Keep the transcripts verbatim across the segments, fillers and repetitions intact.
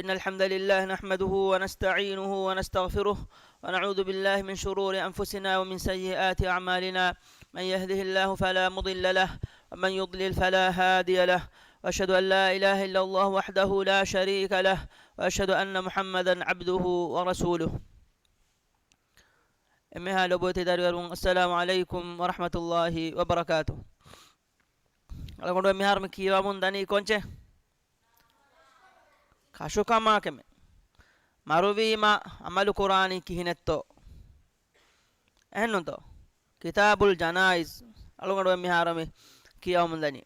إن الحمد لله نحمده ونستعينه ونستغفره، ونعوذ بالله من شرور أنفسنا ومن سيئات أعمالنا. من يهده الله فلا مضل له، ومن يضلل فلا هادي له. وأشهد أن لا إله إلا الله وحده لا شريك له، وأشهد أن محمدا عبده ورسوله. އެންމެހާ ލޮބުވެތި ދަރިވަރުން، އައްސަލާމު ޢަލައިކުމް ވަރަޙްމަތުﷲި ވަބަރަކާތުހު. އަޅުގަނޑު މިހާރު މި ކިޔަވަމުން ދަނީ ކޮންޗެއް؟ ކަށުކަމާ ކަމެއް. މަރުވީމަ ޢަމަލު ކުރާނީ ކިހިނެއްތޯ؟ އެހެންނުތޯ؟ ކިތާބުލް ޖަނާއިޒް އަޅުގަނޑު މިހާރު މި ކިޔަވަމުން ދަނީ.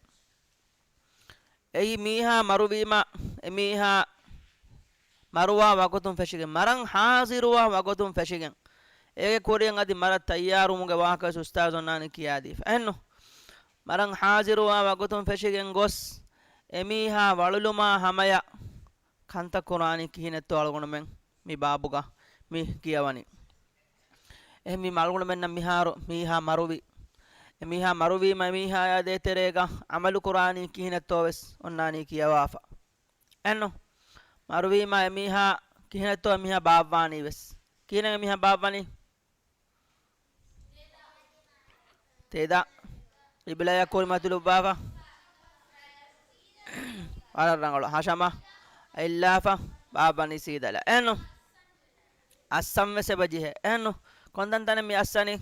އެއީ މީހާ މަރުވީމަ، އެ މީހާ މަރުވާ ވަގުތުން ފެށިގެން، މަރަން ޙާޟިރުވާ ވަގުތުން ފެށިގެން، އޭގެ ކުރިން އަދި މަރަށް ތައްޔާރުވުމުގެ ވާހަކަވެސް އުސްތާޒު އޮންނާނީ ކިޔާދީފަ. އެހެންނު؟ މަރަން ޙާޟިރުވާ ވަގުތުން ފެށިގެން ގޮސް، އެމީހާ ވަޅުލުމާ ހަމަޔަށް ކަންތައް ކުރާނީ ކިހިނެއްތޯ އަޅުގަނޑުމެން މި ބާބުގަ މި ކިޔަވަނީ. އެހެންވީމަ އަޅުގަނޑުމެންނަށް މިހާރު މީހާ މަރުވި. އެމީހާ މަރުވީމަ އެމީހާޔާ ދޭތެރޭގަ ޢަމަލު ކުރާނީ ކިހިނެއްތޯ ވެސް އޮންނާނީ ކިޔަވާފަ. އެންނު؟ މަރުވީމަ އެމީހާ ކިހިނެއްތޯ އެމީހާ ބާއްވާނީ ވެސް. ކިހިނެއް އެމީހާ ބާއްވަނީ؟ ތެދަށް ޤިބްލަޔަށް ކުރިމަތިލުއްވާފަ، ވަރަށް ރަނގަޅު ހަށަމަ އެއްލާފަ، ބާއްވަނީ ސީދަލަށް. އެހެންނު؟ އައްސަން ވެސް އެބަ ޖެހޭ. އެހެންނު؟ ކޮންތަންތަނެއް މި އައްސަނީ؟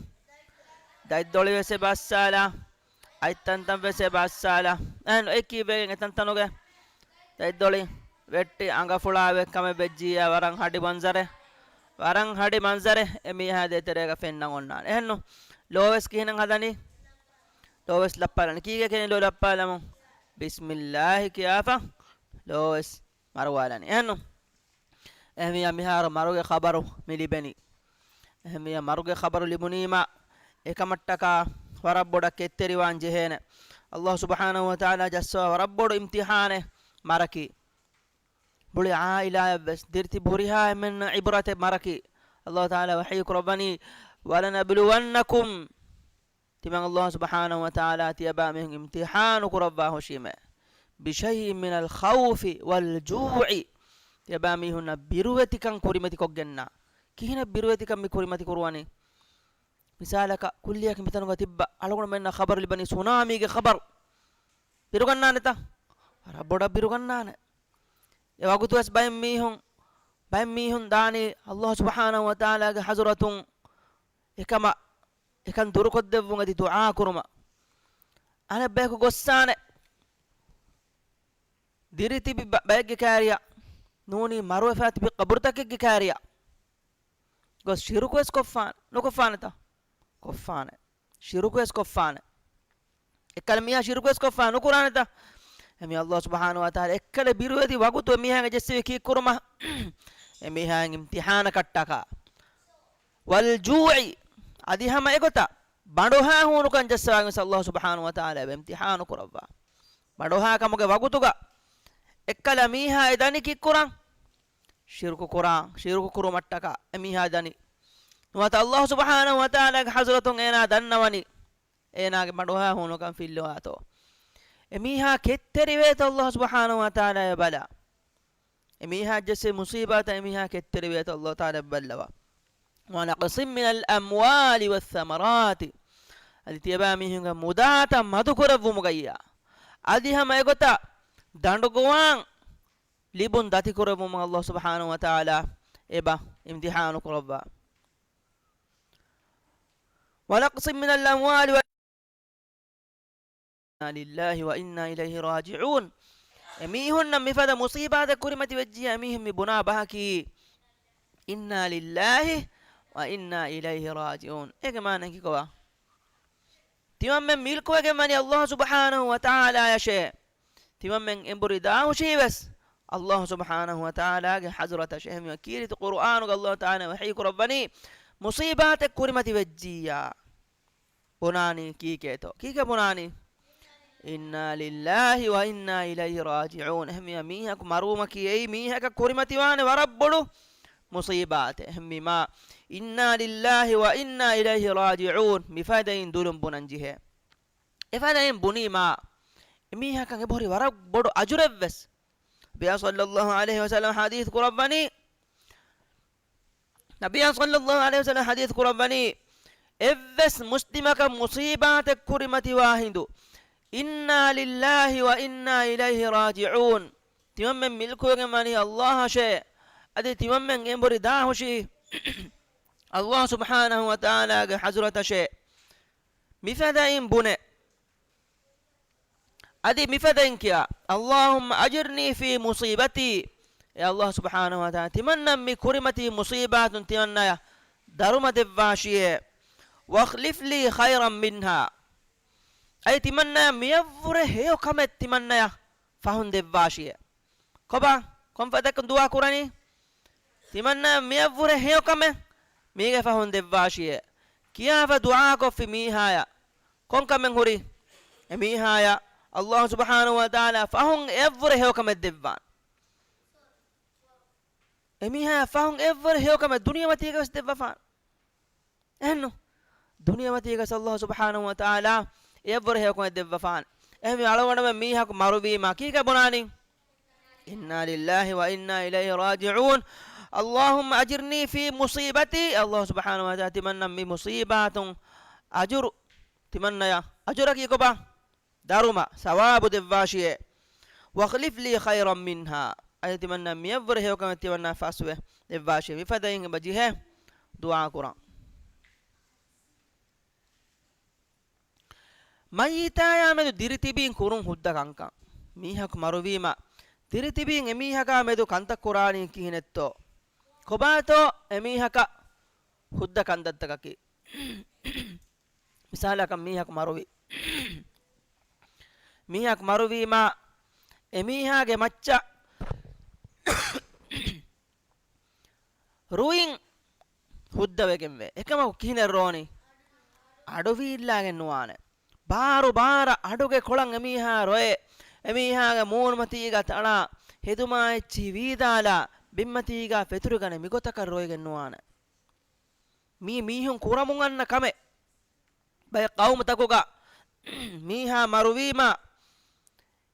ދަތްދޮޅި ވެސް އެބަ އައްސާލާ، އަތްތަންތަން ވެސް އެބަ އައްސާލާ. އެހެން އެ ކީއްވެގެން އެތަންތަނުގެ ދަތްދޮޅި ވެއްޓި އަނގަފުޅާ ވެއްކަމެއް ވެއްޖިއްޔާ ވަރަށް ހަޑި މަންޒަރެއް، ވަރަށް ހަޑި މަންޒަރެއް އެމީހާ ދޭތެރޭގަ ފެންނަން އޮންނާނެ. އެހެންނު؟ ލޯވެސް ކިހިނެއް ހަދަނީ؟ ލޯވެސް ލައްޕާލަނީ. ކީގެ ކެނި ލޯ ލައްޕާލަމުން؟ ބިސްމިއްލާހި ކިޔާފަ ލޯވެސް މަރުވާލަނީ. އެހެންނު؟ އެހެންވިޔާ މިހާރު މަރުގެ ޚަބަރު މި ލިބެނީ. އެހެންވިޔާ މަރުގެ ޚަބަރު ލިބުނީމާ އެކަމަށްޓަކާ ވަރަށް ބޮޑަށް ކެތްތެރިވާން ޖެހޭނެ. އައްލާހު ސުބްޙާނަހު ވަތަޢާލާ ޖައްސަވާ ވަރަށް ބޮޑު އިމްތިޙާނެއް މަރަކީ. މުޅި ޢާއިލާއަށްވެސް ދިރިތިބި ހުރިހާ އެންމެންނަށް ޢިބްރަތެއް މަރަކީ. އައްލާހު ތަޢާލާ ވަޙީ ކުރައްވަނީ، وَلَنَبْلُوَنَّكُمْ. ތިމަން އައްލާހު ސުބްޙާނަހު ވަތަޢާލާ ތިޔަބާމީހުން އިމްތިޙާނު ކުރައްވާ ހުށީމޭ. بِشَيْءٍ مِّنَ الْخَوْفِ وَالْجُوعِ. ތިޔަބާމީހުންނަށް ބިރުވެތިކަން ކުރިމަތިކޮށްގެންނާ. ކިހިނެއް ބިރުވެތިކަން މި ކުރިމަތި ކުރުވަނީ؟ މިސާލަކަށް، ކުއްލިއަކީ މިތަނުގަ ތިއްބަ އަޅުގަނޑުމެންނަށް ޚަބަރު ލިބަނީ ސުނާމީގެ ޚަބަރު. ބިރުގަންނާނެތަ؟ ވަރަށް ބޮޑަށް ބިރުގަންނާނެ. އެ ވަގުތުވެސް ބައެއް މީހުން، ބައެއް މީހުން ދާނީ އައްލާހު ސުބްޙާނަހު ވަތަޢާލާގެ ޙަޟްރަތުން އެކަމަށް، އެކަން ދުރުކޮށްދެއްވުން އަދި ދުޢާ ކުރުމަށް. އަނެއް ބަޔަކު ގޮއްސާނެ. ދިރިތިބި ބަ-، ބައެއްގެ ކާރިއަށް ނޫނީ މަރުވެފަ ތިބި ޤަބުރުތަކެއްގެ ކާރިއަށް ގޮސް ޝިރުކުވެސް ކޮށްފާނެ. ނުކޮށްފާނެތަ؟ ކޮށްފާނެ. ޝިރުކުވެސް ކޮށްފާނެ. އެއްކަލަ މީހާ ޝިރުކުވެސް ކޮށްފާ ނުކުރާނެތަ؟ އެމީ އައްލާހު ސުބްޙާނަހު ވަތަޢާލާ އެއްކަލަ ބިރުވެތި ވަގުތު އެމީހާގެ ޖެއްސެވި ކީއްކުރުމަށް؟ އެމީހާއިން އިމްތިޙާނަކަށްޓަކާ. ވަލްޖޫޢި، އަދި ހަމަ އެގޮތަށް ބަނޑުހާ ހޫނުކަން ޖައްސަވާގެން ވެސް އައްލާހު ސުބްޙާނަހު ވަތަޢާލާ އެބަ އިމްތިޙާނު ކުރައްވާ. ބަނޑުހާ ކަމުގެ ވަގުތުގަ އެއްކަލަ މީހާ އެ ދަނީ ކީއްކުރަން؟ ޝިރުކު ކުރާ، ޝިރުކު ކުރުމަށްޓަކާ އެމީހާ ދަނީ. ނުވަތަ އައްލާހު ސުބްޙާނަހު ވަތަޢާލާގެ ޙަޟްރަތުން އޭނާ ދަންނަވަނީ އޭނާގެ ބަނޑުހާ ހޫނުކަން ފިއްލުވާތޯ. އެމީހާ ކެތްތެރިވޭތޯ އައްލާހު ސުބްޙާނަހު ވަތަޢާލާ އެބަލާ. އެމީހާ ޖެއްސެވި މުޞީބާތައް އެމީހާ ކެތްތެރިވޭތޯ އައްލާހު ތަޢާލާ އެބަބައްލަވާ. وَنَقْصٍ مِّنَ الْأَمْوَالِ وَالثَّمَرَاتِ. އަދި ތިޔަބާ މީހުންގެ މުދާތައް މަދުކުރެއްވުމުގައްޔާ. އަދި ހަމަ އެގޮތަށް ދަނޑުގޮވާން ލިބުން ދަތިކުރެއްވުމަށް އައްލާހު ސުބްޙާނަހު ވަތަޢާލާ އެބަ އިމްތިޙާނު ކުރައްވާ. وَنَقْصٍ مِّنَ الْأَمْوَالِ وَالْ، إِنَّا لِلَّهِ وَإِنَّا إِلَيْهِ رَاجِعُونَ. އެމީހުންނަށް މިފަދަ މުޞީބާތެއް ކުރިމަތި ވެއްޖިއްޔާ އެމީހުން މި ބުނާ ބަހަކީ، إِنَّا لِلَّهِ وَإِنَّا إِلَيْهِ رَاجِعُونَ. އޭގެ މާނަ ކިކޮބާ؟ ތިމަންމެން މިލްކުވެގެން ވަނީ އައްލާހު ސުބްޙާނަހު ވަތަޢާލާޔަށޭ. ތިމަންމެން އެނބުރި ދާހުށީ ވެސް އައްލާހު ސުބްޙާނަހު ވަތަޢާލާގެ ޙަޟްރަތަށް. އެހެންވީމަ ކީރިތި ޤުރުއާނުގަ އައްލާހު ތަޢާލާ ވަޙީ ކުރައްވަނީ، މުޞީބާތެއް ކުރިމަތި ވެއްޖިއްޔާ ބުނާނީ ކީކޭތޯ؟ ކީކޭ ބުނާނީ؟ إِنَّا لِلَّهِ وَإِنَّا إِلَيْهِ رَاجِعُونَ. އެހެންވީމަ މީހަކު މަރުވުމަކީ އެއީ މީހަކަށް ކުރިމަތިވާނެ ވަރަށް ބޮޑު މުޞީބާތެއް. އެހެންވީމާ، إِنَّا لِلَّهِ وَإِنَّا إِلَيْهِ رَاجِعُونَ. މިފަދައިން ދުލުން ބުނަން ޖެހޭ. އެފަދައިން ބުނީމާ، އެމީހަކަށް އެބަހުރި ވަރަށް ބޮޑު އަޖުރެއްވެސް. ނަބިއްޔާ ޞައްލައްލާހު ޢަލައިހި ވަސައްލަމަ ޙަދީޘް ކުރައްވަނީ، ނަބިއްޔާ ޞައްލައްލާހު ޢަލައިހި ވަސައްލަމަ ޙަދީޘް ކުރައްވަނީ، އެއްވެސް މުސްލިމަކަށް މުޞީބާތެއް ކުރިމަތިވާ ހިނދު، އިންނާ ލިއްލާހި ވަ އިންނާ އިލައިހި ރާޖިޢޫން. ތިމަންމެން މިލްކުވެގެން ވަނީ އައްލާހަށޭ. އަދި ތިމަންމެން އެނބުރި ދާހުށީ އައްލާހު ސުބްޙާނަހު ވަ ތަޢާލާގެ ޙަޟްރަތަށޭ. މިފަދައިން ބުނެ. އަދި މިފަދައިން ކިޔާ، اللهم أجرني في مصيبتي. އޭ އައްލާހު ސުބްޙާނަހު ވަ ތަޢާލާ، ތިމަންނަ މި ކުރިމަތީ މުޞީބާތުން ތިމަންނަޔަށް ދަރުމަ ދެއްވާށިއޭ. واخلف لي خيرا منها. އަދި ތިމަންނަޔަށް މިއަށްވުރެ ހެޔޮ ކަމެއް ތިމަންނަޔަށް ފަހުން ދެއްވާށިއޭ. ކޮބާ؟ ކޮން ފަދައަކުން ދުޢާ ކުރަނީ؟ ތިމަންނަޔަށް މިއަށްވުރެ ހެޔޮ ކަމެއް މީގެ ފަހުން ދެއްވާށިއޭ. ކިޔާފަ ދުޢާކޮށްފި މީހާޔަށް ކޮން ކަމެއް ހުރީ؟ އެ މީހާޔަށް އައްލާހު ސުބްޙާނަހު ވަ ތަޢާލާ ފަހުން އެއަށްވުރެ ހެޔޮ ކަމެއް ދެއްވާނެ. އެ މީހާޔަށް ފަހުން އެއަށްވުރެ ހެޔޮ ކަމެއް ދުނިޔެމަތީގަ ވެސް ދެއްވަފާނެ. އެހެންނު؟ ދުނިޔެމަތީގަ ވެސް އައްލާހު ސުބްޙާނަހު ވަ ތަޢާލާ އެއަށްވުރެ ހެޔޮ ކަމެއް ދެއްވަފާނެ. އެހެންވެ އަޅުގަނޑުމެން މީހަކު މަރުވީމާ ކީކޭ ބުނާނީ؟ إنا لله وإنا إليه راجعون. اللهم أجرني في مصيبتي. އައްލާހު ސުބްޙާނަހު ވަ ތަޢާލާ ތިމަންނަ މި މުޞީބާތުން އަޖުރު، ތިމަންނަޔަށް އަޖުރަކީ ކޮބާ؟ ދަރުމަ، ސަވާބު ދެއްވާށިއޭ. واخلف لي خيرا منها. އަދި ތިމަންނަ މިއަށްވުރެ ހެޔޮކަމެއް ތިމަންނަ ފަސްވެ ދެއްވާށި. މިފަދައިން އެބަ ޖެހޭ ދުޢާ ކުރަން. މައްޔިތާޔާ މެދު ދިރިތިބީން ކުރުން ހުއްދަ ކަންކަން. މީހަކު މަރުވީމަ، ދިރިތިބީން އެމީހަކާ މެދު ކަންތައް ކުރާނީ ކިހިނެއްތޯ؟ ކޮބާތޯ އެމީހަކަށް ހުއްދަ ކަންތައްތަކަކީ؟ މިސާލަކަށް މީހަކު މަރުވި. މީހަކު މަރުވީމާ، އެމީހާގެ މައްޗަށް ރުއިން ހުއްދަވެގެންވޭ. އެކަމަކު ކިހިނެއް ރޯނީ؟ އަޑު ވީއްލާގެން ނުވާނެ. ބާރު ބާރަށް އަޑުގެ ކޮޅަށް އެމީހާ ރޮއެ، އެމީހާގެ މޫނުމަތީގަ ތަޅާ، ހެދުމާ އެއްޗިހި ވީދާލާ، ބިންމަތީގަ ފެތުރިގަނެ މިގޮތަކަށް ރޮއިގެން ނުވާނެ. މީ މީހުން ކުރަމުން އަންނަ ކަމެއް. ބައެއް ޤައުމުތަކުގަ މީހާ މަރުވީމަ،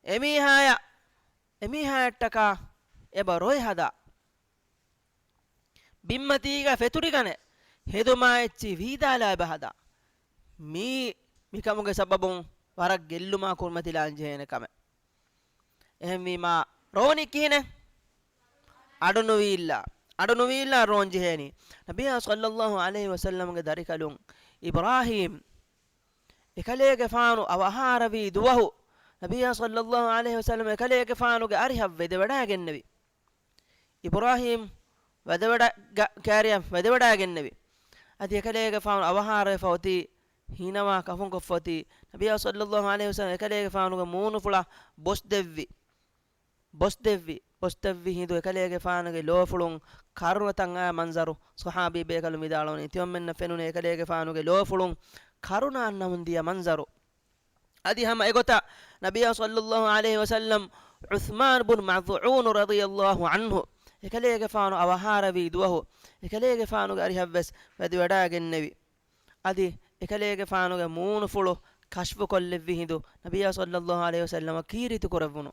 އެމީހާޔަށް، އެމީހާޔަށްޓަކާ އެބަ ރޮއެ ހަދާ. ބިންމަތީގަ ފެތުރިގަނެ، ހެދުމާ އެއްޗި ވީދާލާ އެބަ ހަދާ. މީ މިކަމުގެ ސަބަބުން ވަރަށް ގެއްލުމާ ކުރިމަތިލާން ޖެހޭނެ ކަމެއް. އެހެންވީމާ، ރޯނީ ކިހިނެއް؟ އަޑު ނުވީއްލާ. އަޑު ނުވީއްލާ ރޯން ޖެހޭނީ. ނަބިއްޔާ ޞައްލައްލާހު ޢަލައިހި ވަސައްލަމްގެ ދަރިކަލުން އިބްރާހީމް އެކަލޭގެފާނު އަވަހާރަވީ ދުވަހު، ނަބިއްޔާ ޞައްލައްލާހު ޢަލައިހި ވަސައްލަމް އެކަލޭގެފާނުގެ އަރިހަށް ވެދެވަޑައިގެންނެވި. އިބްރާހީމް ވެދެވަޑަ-، ގަ-، ކާރިޔަށް ވެދެވަޑައިގެންނެވި. އަދި އެކަލޭގެފާނު އަވަހާރަވެފަ އޮތީ، ހީނަވާ ކަފުންކޮށްފަ އޮތީ. ނަބިއްޔާ ޞައްލައްލާހު ޢަލައިހި ވަސައްލަމް އެކަލޭގެފާނުގެ މޫނުފުޅަށް ބޮސްދެއްވި. ބޮސްދެއްވި، ބޮސްދެއްވި ހިނދު އެކަލޭގެފާނުގެ ލޯފުޅުން ކަރުނަތައް އައި މަންޒަރު ޞަޙާބީ ބޭކަލުން ވިދާޅުވަނީ. ތިމަންމެންނަށް ފެނުނީ އެކަލޭގެފާނުގެ ލޯފުޅުން ކަރުނަ އަންނަމުން ދިޔަ މަންޒަރު. އަދި ހަމަ އެގޮތަށް ނަބިއްޔާ ޞައްލައްލާހު ޢަލައިހި ވަސައްލަމް ޢުޘްމާން ބުން މަޛްޢޫނު ރަޟިޔައްލާހު ޢަންހު އެކަލޭގެފާނު އަވަހާރަވީ ދުވަހު އެކަލޭގެފާނުގެ އަރިހަށްވެސް ވެދިވަޑައިގެންނެވި. އަދި އެކަލޭގެފާނުގެ މޫނުފުޅު ކަޝްފުކޮށްލެއްވި ހިނދު ނަބިއްޔާ ޞައްލައްލާހު ޢަލައިހި ވަސައްލަމަށް ކީރިތި ކުރެއްވުނު.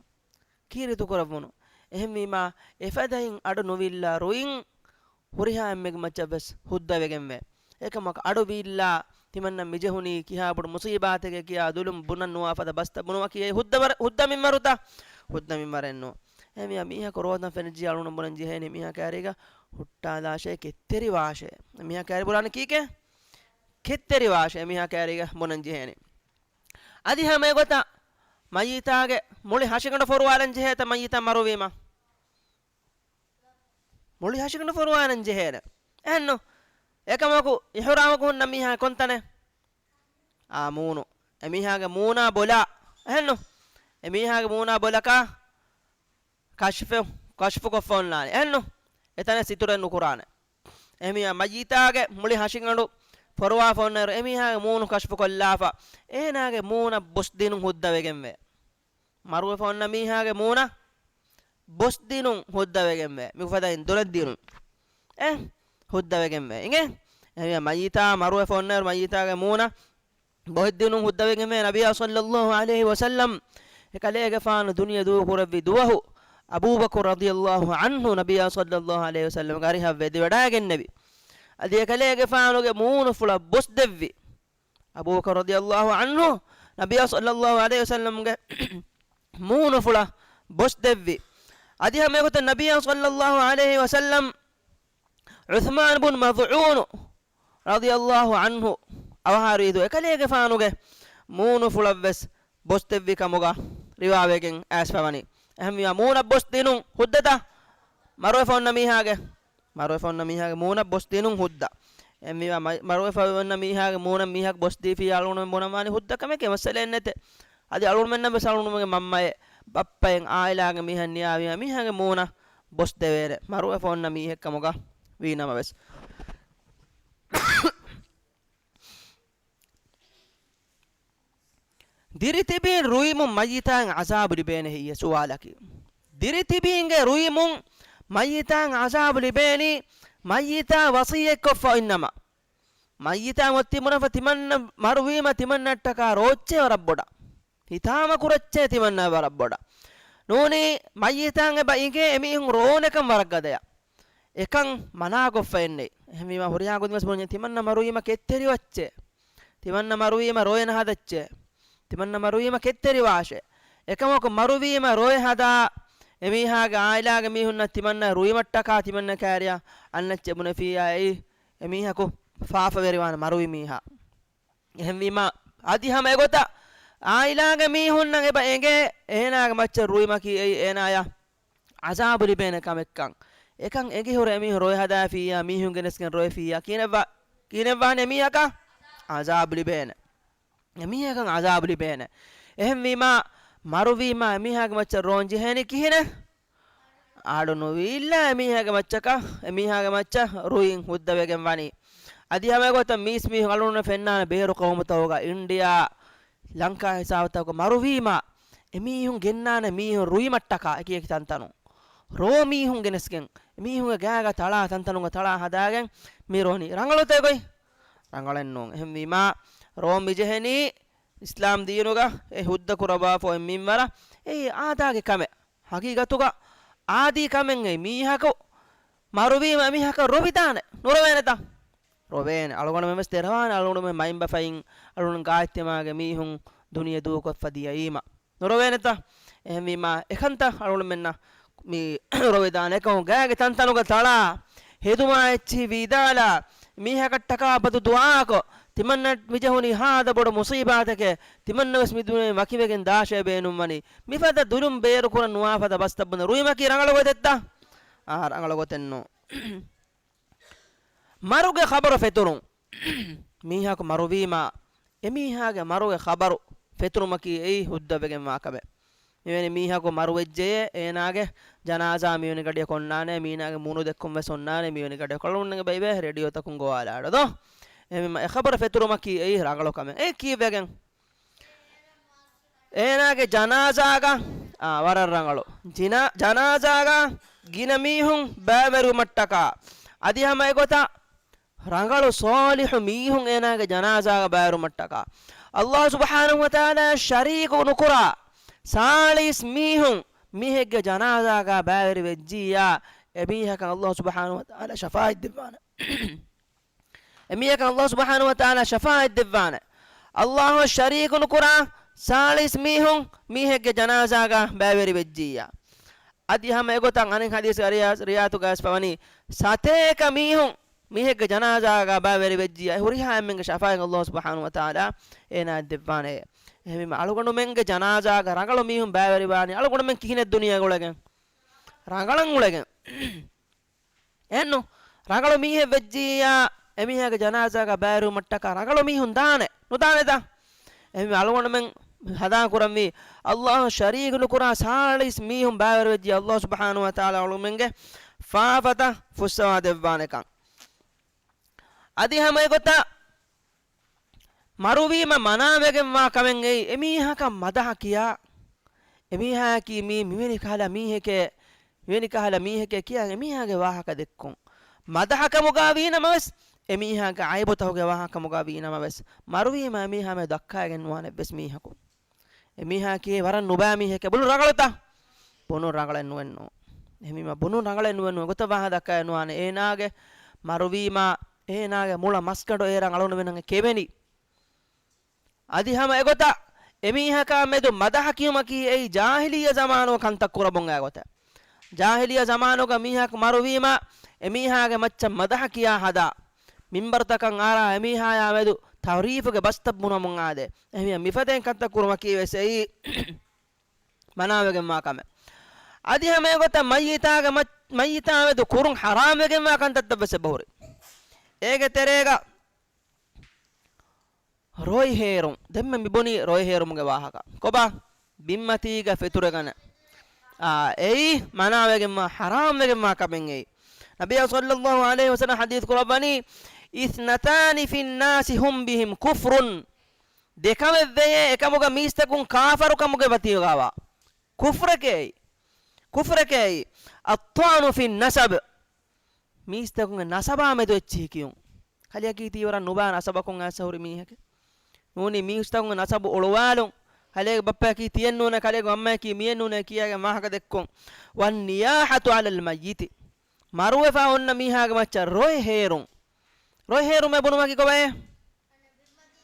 ކީރިތި ކުރެއްވުނު. އެހެންވީމާ، އެފަދައިން އަޑު ނުވިއްލާ ރުއިން ހުރިހާ އެންމެގެ މައްޗަށްވެސް ހުއްދަވެގެންވޭ. އެކަމަކު އަޑު ވީއްލާ ތިމަންނަ މިޖެހުނީ ކިހާ ބޮޑު މުޞީބާތެކޭ ކިޔާ ދުލުން ބުނަން ނުވާ ފަދަ ބަސްތައް ބުނުމަކީ އެ ހުއްދަ ވަރ-، ހުއްދަ މިންވަރުތަ؟ ހުއްދަ މިންވަރެއް ނޫން. އެހެންވިޔާ މީހަކު ރޯދަން ފެނިއްޖެ އަޅުން ބުނަން ޖެހޭނީ މީހާ ކާރީގަ ހުއްޓާލާށޭ ކެތްތެރިވާށޭ. މީހާ ކާރި ބުނާނެ ކީކޭ؟ ކެތްތެރިވާށޭ މީހާ ކާރީގަ ބުނަން ޖެހޭނީ. އަދި ހަމަ އެގޮތަށް މައްޔިތާގެ މުޅި ހަށިގަނޑު ފޮރުވާލަން ޖެހޭތަ މައްޔިތާ މަރުވީމަ؟ މުޅި ހަށިގަނޑު ފޮރުވާލަން ޖެހޭނެ. އެހެންނު؟ އެކަމަކު އިޙުރާމަކު ހުންނަ މީހާ ކޮންތަނެއް؟ އާ، މޫނު. އެމީހާގެ މޫނާ ބޮލާ. އެހެންނު؟ އެމީހާގެ މޫނާ ބޮލަކާ ކަޝްފު، ކަޝްފުކޮށްފަ އޮންނާނެ. އެހެންނު؟ އެތަނެއް ސިތުރެއް ނުކުރާނެ. އެމީހާ މައްޔިތާގެ މުޅި ހަށިގަނޑު ފޮރުވާފަ އޮންނައިރު، އެމީހާގެ މޫނު ކަޝްފުކޮށްލާފަ، އޭނާގެ މޫނަށް ބޮސްދިނުން ހުއްދަވެގެންވޭ. މަރުވެފަ އޮންނަ މީހާގެ މޫނަށް ބޮސްދިނުން ހުއްދަވެގެންވޭ. މި ފަދައިން ދޮރެއްދިނުން. އެ، ހުއްދަވެގެންވޭ. އިނގޭ؟ އެމީހާ މައްޔިތާ މަރުވެފަ އޮންނައިރު މައްޔިތާގެ މޫނަށް ބޮހެއްދިނުން ހުއްދަވެގެންވޭ. ނަބިއްޔާ ޞައްލައްލާހު ޢަލައިހި ވަސައްލަމް އެކަލޭގެފާނު ދުނިޔެ ދޫކުރެއްވި ދުވަހު އަބޫބަކުރު ރަޟިޔަﷲ ޢަންހު ނަބިއްޔާ ޞައްލަﷲ ޢަލައިހި ވަސައްލަމްގެ އަރިހަށް ވެދިވަޑައިގެންނެވި. އަދި އެކަލޭގެފާނުގެ މޫނުފުޅަށް ބޮސްދެއްވި. އަބޫބަކުރު ރަޟިޔަﷲ ޢަންހު ނަބިއްޔާ ޞައްލަﷲ ޢަލައިހި ވަސައްލަމްގެ މޫނުފުޅަށް ބޮސްދެއްވި. އަދި ހަމަ އެގޮތަށް ނަބިއްޔާ ޞައްލަﷲ ޢަލައިހި ވަސައްލަމް ޢުޘްމާން ބުން މަޒްޢޫނު ރަޟިޔަﷲ ޢަންހު އަވަހާރަވި ދުވަހު އެކަލޭގެފާނުގެ މޫނުފުޅަށްވެސް ބޮސްދެއްވި ކަމުގަ ރިވާވެގެން އައިސްފަވަނީ. އެހެންވީމާ މޫނަށް ބޮސްދިނުން ހުއްދަތަ؟ މަރުވެފަ އޮންނަ މީހާގެ، މަރުވެފަ އޮންނަ މީހާގެ މޫނަށް ބޮސްދިނުން ހުއްދަ. އެހެންވީމާ މަ-، މަރުވެފަ އޮންނަ މީހާގެ މޫނަށް މީހަކު ބޮސްދީފިއްޔާ އަޅުގަނޑުމެން ބުނަންވާނީ ހުއްދަ ކަމެކޭ، މައްސަލައެއް ނެތޭ. އަދި އަޅުގަނޑުމެންނަށްވެސް އަޅުގަނޑުމެންގެ މަންމައެއް ބައްޕައެއް އާއިލާގެ މީހެއް ނިޔާވީމާ މީހާގެ މޫނަށް ބޮސްދެވޭނެ، މަރުވެފަ އޮންނަ މީހެއް ކަމުގަ ވީނަމަވެސް. ދިރިތިބީން ރުއިމުން މައްޔިތާއިން ޢަޒާބު ލިބޭނެ ހެއްޔޭ ސުވާލަކީ. ދިރިތިބީންގެ ރުއިމުން މައްޔިތާއިން ޢަޒާބު ލިބޭނީ މައްޔިތާ ވަޞިއްޔަތްކޮށްފަ އިންނަމަ. މައްޔިތާ އޮތީ ބުނެފަ ތިމަންނަ މަރުވީމަ ތިމަންނައަށްޓަކާ ރޯއްޗޭ ވަރަށް ބޮޑަށް. ހިތާމަކުރައްޗޭ ތިމަންނަ ވަރަށް ބޮޑަށް. ނޫނީ މައްޔިތާއިން އެބަ އިނގޭ އެމީހުން ރޯނެކަން ވަރަށް ގަދަޔަށް. އެކަން މަނާކޮށްފަ އެންނެ. އެހެންވީމާ ހުރިހާ ގޮތުން ވެސް ބުނަން ތިމަންނަ މަރުވީމަ ކެތްތެރިވައްޗޭ. ތިމަންނަ މަރުވީމަ ރޯއެއް ނަހަދައްޗޭ. ތިމަންނަ މަރުވީމަ ކެތްތެރިވާށޭ. އެކަމަކު މަރުވީމަ ރޯއެއް ހަދާ އެމީހާގެ އާއިލާގެ މީހުންނަށް ތިމަންނަ ރުއިމަށްޓަކާ ތިމަންނަ ކައިރިއަށް އަންނައްޗެއް ބުނެފިއްޔާ އެއީ އެމީހަކު ފާފަވެރިވާނެ މަރުވި މީހާ. އެހެންވީމާ، އަދި ހަމަ އެގޮތަށް އާއިލާގެ މީހުންނަށް އެބަ އެނގޭ އޭނާގެ މައްޗަށް ރުއިމަކީ އެއީ އޭނާޔަށް ޢަޒާބު ލިބޭނެ ކަމެއްކަން. އެކަން އެނގިހުރެ އެމީހުން ރޯއެއް ހަދާފިއްޔާ މީހުން ގެނެސްގެން ރޮއެފިއްޔާ ކިހިނެއްވާ-، ކިހިނެއްވާނެ އެމީހަކަށް؟ ޢަޒާބު ލިބޭނެ. އެމީހަކަށް ޢަޒާބު ލިބޭނެ. އެހެންވީމާ، މަރުވީމާ އެމީހާގެ މައްޗަށް ރޯން ޖެހޭނީ ކިހިނެއް؟ އަޑު ނުވީއްލާ އެމީހާގެ މައްޗަކަށް، އެމީހާގެ މައްޗަށް ރުއިން ހުއްދަވެގެން ވަނީ. އަދި ހަމަ އެގޮތަށް މީސްމީހުން އަޅުގަނޑު ފެންނާނެ ބޭރު ޤައުމުތަކުގަ އިންޑިއާ، ލަންކާ ހިސާބުތަކުގަ މަރުވީމާ، އެމީހުން ގެންނާނެ މީހުން ރުއިމަށްޓަކާ އެކި އެކި ތަންތަނުން. ރޯ މީހުން ގެނެސްގެން، އެމީހުންގެ ގާގަ ތަޅާ ތަންތަނުގަ ތަޅާ ހަދާގެން މި ރޯނީ. ރަނގަޅުތަ ގޮތް؟ ރަނގަޅެއް ނޫން. އެހެންވީމާ، ރޯން މިޖެހެނީ އިސްލާމް ދީނުގަ އެ ހުއްދަ ކުރައްވާފަ އޮތް މިންވަރަށް އެއީ އާދާގެ ކަމެއް. ހަގީގަތުގަ އާދީ ކަމެއް އެއީ މީހަކު މަރުވީމަ އެމީހަކަށް ރޮވިދާނެ. ނުރޮވޭނެތަ؟ ރޮވޭނެ. އަޅުގަނޑުމެން ވެސް ދެރަވާނެ އަޅުގަނޑުމެން މައިންބަފައިން އަޅުގަނޑު ގާތްތިމާގެ މީހުން ދުނިޔެ ދޫކޮށްފަ ދިޔައީމަ. ނުރޮވޭނެތަ؟ އެހެންވީމާ، އެކަންތައް އަޅުގަނޑުމެންނަށް މި ރޮވެދާނެ. އެކަމު ގާގެ ތަންތަނުގަ ތަޅާ، ހެދުމާ އެއްޗިހި ވީދާލާ، މީހަކަށްޓަކާ ބަދު ދުޢާކޮށް، ތިމަންނަ މިޖެހުނީ ހާދަ ބޮޑު މުޞީބާތެކޭ، ތިމަންނަ ވެސް މި ދުނިޔެ ވަކިވެގެން ދާށޭ ބޭނުންވަނީ. މިފަދަ ދުލުން ބޭރުކުރަން ނުވާ ފަދަ ބަސްތައް ބުނެ ރުއިމަކީ ރަނގަޅު ގޮތެއްތަ؟ އާ، ރަނގަޅު ގޮތެއް ނޫން. މަރުގެ ޚަބަރު ފެތުރުން. މީހަކު މަރުވީމާ، އެމީހާގެ މަރުގެ ޚަބަރު ފެތުރުމަކީ އެއީ ހުއްދަވެގެންވާ ކަމެއް. މިވެނި މީހަކު މަރުވެއްޖެޔޭ، އޭނާގެ ޖަނާޒާ މިވެނި ގަޑިއަކު އޮންނާނެ، މީނާގެ މޫނު ދެއްކުން ވެސް އޮންނާނެ، މިވެނި ގަޑިއަކު އަޅުގަނޑުމެންގެ ބައިވެ ރޭޑިއޯތަކުން ގޮވާލާ އަޑު ދޯ. އެހެންވީމާ އެ ޚަބަރު ފެތުރުމަކީ އެއީ ރަނގަޅު ކަމެއް. އެ ކީއްވެގެން؟ އޭނާގެ ޖަނާޒާގަ، އާ، ވަރަށް ރަނގަޅު. ޖިނާ-، ޖަނާޒާގަ ގިނަ މީހުން ބައިވެރިވުމަށްޓަކާ، އަދި ހަމަ އެގޮތަށް ރަނގަޅު ޞާލިޙު މީހުން އޭނާގެ ޖަނާޒާގަ ބައިވެރިވުމަށްޓަކާ، ﷲ ސުބްޙާނަހޫ ވަތަޢާލާ ޝަރީކު ނުކުރާ ސާޅީސް މީހުން މީހެއްގެ ޖަނާޒާގަ ބައިވެރިވެއްޖިއްޔާ، އެމީހަކަށް ﷲ ސުބްޙާނަހޫ ވަތަޢާލާ ޝަފާޢަތް ދެއްވާނެ. އެމީހަކަށް ﷲ ސުބްޙާނަހޫ ވަތަޢާލާ ޝަފާޢަތް ދެއްވާނެ. ﷲ އަށް ޝަރީކު ނުކުރާ ސާޅީސް މީހުން މީހެއްގެ ޖަނާޒާގަ ބައިވެރިވެއްޖިއްޔާ. އަދި ހަމަ އެގޮތަށް އަނެއް ޙަދީޘް ރިޔާ-، ރިވާޔަތުގަ އައިސްފަވަނީ، ސަތޭކަ މީހުން މީހެއްގެ ޖަނާޒާގަ ބައިވެރިވެއްޖިއްޔާ، އެ ހުރިހާ އެންމެންގެ ޝަފާޢަތް ﷲ ސުބްޙާނަހޫ ވަތަޢާލާ އޭނާއަށް ދެއްވާނެ. އެހެންވީމަ އަޅުގަނޑުމެންގެ ޖަނާޒާގަ ރަނގަޅު މީހުން ބައިވެރިވާނީ އަޅުގަނޑުމެން ކިހިނެއް ދުނިޔޭގަ އުޅެގެން؟ ރަނގަޅަށް އުޅެގެން. އެހެންނު، ރަނގަޅު މީހެއް ވެއްޖިއްޔާ، އެމީހާގެ ޖަނާޒާގަ ބައިވެރިވުމަށްޓަކާ ރަނގަޅު މީހުން ދާނެ، ނުދާނެތަ؟ އެހެންވެ އަޅުގަނޑުމެން ހަދާ ކުރަންވީ، ﷲ އަށް ޝަރީކު ނުކުރާ ސާޅީސް މީހުން ބައިވެރިވެއްޖިއްޔާ، ﷲ ސުބްޙާނަހޫ ވަތަޢާލާ އަޅުގަނޑުމެންގެ ފާފަތައް ފުއްސަވާ ދެއްވާނެކަން. އަދި ހަމަ އެގޮތަށް މަރުވީމަ މަނާވެގެންވާ ކަމެއް އެއީ، އެމީހަކަށް މަދަޙަ ކިޔާ، އެމީހާއަކީ މީ މިވެނި ކަހަލަ މީހެކޭ، މިވެނި ކަހަލަ މީހެކޭ ކިޔާ އެމީހާގެ ވާހަކަ ދެއްކުން. މަދަޙަކަމުގަ ވީނަމަވެސް، އެމީހާގެ ޢައިބުތަކުގެ ވާހަކަމުގަ ވީނަމަވެސް، މަރުވީމަ އެމީހާ މެދު ދައްކާގެން ނުވާނެ އެއްވެސް މީހަކު. އެމީހާއަކީ ވަރަށް ނުބައި މީހެކޭ. ބުނު ރަނގަޅުތަ؟ ބުނުން ރަނގަޅެއް ނުވެންނޫ. އެހެންވީމާ ބުނުން ރަނގަޅެއް ނުވެންނޫ. އެގޮތަށް ވާހަކަ ދައްކައެއް ނުވާނެ. އޭނާގެ މަރުވީމާ، އޭނާގެ މުޅަ މަސްގަނޑު އޭރަށް އަޅުގަނޑުމެންނަށް ކެވެނީ. އަދި ހަމަ އެގޮތަށް އެމީހަކާ މެދު މަދަހަ ކިޔުމަކީ އެއީ ޖާހިލިއްޔަ ޒަމާނުގަ ކަންތައް ކުރަމުން އައި ގޮތެއް. ޖާހިލިއްޔަ ޒަމާނުގަ މީހަކު މަރުވީމަ، އެމީހާގެ މައްޗަށް މަދަހަ ކިޔާ ހަދާ، މިންބަރުތަކަށް އަރާ އެމީހާޔާ މެދު ތަޢުރީފުގެ ބަސްތައް ބުނަމުން އާދޭ. އެހެންވެ މިފަދައިން ކަންތައް ކުރުމަކީ ވެސް އެއީ މަނާވެގެންވާ ކަމެއް. އަދި ހަމަ އެގޮތަށް މައްޔިތާގެ މައް-، މައްޔިތާ މެދު ކުރުން ޙަރާމް ވެގެންވާ ކަންތައްތައް ވެސް އެބަހުރި. އޭގެ ތެރޭގަ ރޮއި ހޭރުން. ދެންމެ މި ބުނީ ރޮއި ހޭރުމުގެ ވާހަކަ. ކޮބާ؟ ބިންމަތީގަ ފެތުރެގަނެ. އާ، އެއީ މަނާވެގެންވާ، ޙަރާމް ވެގެންވާ ކަމެއް އެއީ. ނަބިއްޔާ ޞައްލައްލާހު ޢަލައިހި ވަސައްލަމަ ޙަދީޘް ކުރައްވަނީ، "اثنتان في الناس هم بهم كفر." ދެ ކަމެއް ވެޔޭ، އެކަމުގަ މީސްތަކުން ކާފަރު ކަމުގެ ވަތީގަވާ. ކުފްރެކޭ އެއީ. ކުފްރެކޭ އެއީ. "الطعن في النسب." މީސްތަކުންގެ ނަސަބާ މެދު އެއްޗިހި ކިޔުން. ކަލެއަކީ ތީވަރަށް ނުބާ ނަސަބަކުން އައިސް ހުރި މީހެކޭ. ނޫނީ މީސްތަކުންގެ ނަސަބު އޮޅުވާލުން. ކަލޭގެ ބައްޕަޔަކީ ތިއެއްނޫނޭ، ކަލޭގެ މަންމަޔަކީ މިއެއްނޫނޭ ކިޔާގެން ވާހަކަ ދެއްކުން. "والنياحة على الميت." މަރުވެފަ އޮންނަ މީހާގެ މައްޗަށް ރޮއެ ހޭރުން. ރޮއެ ހޭރުމޭ ބުނުމަކީ ކޮބާއޭ؟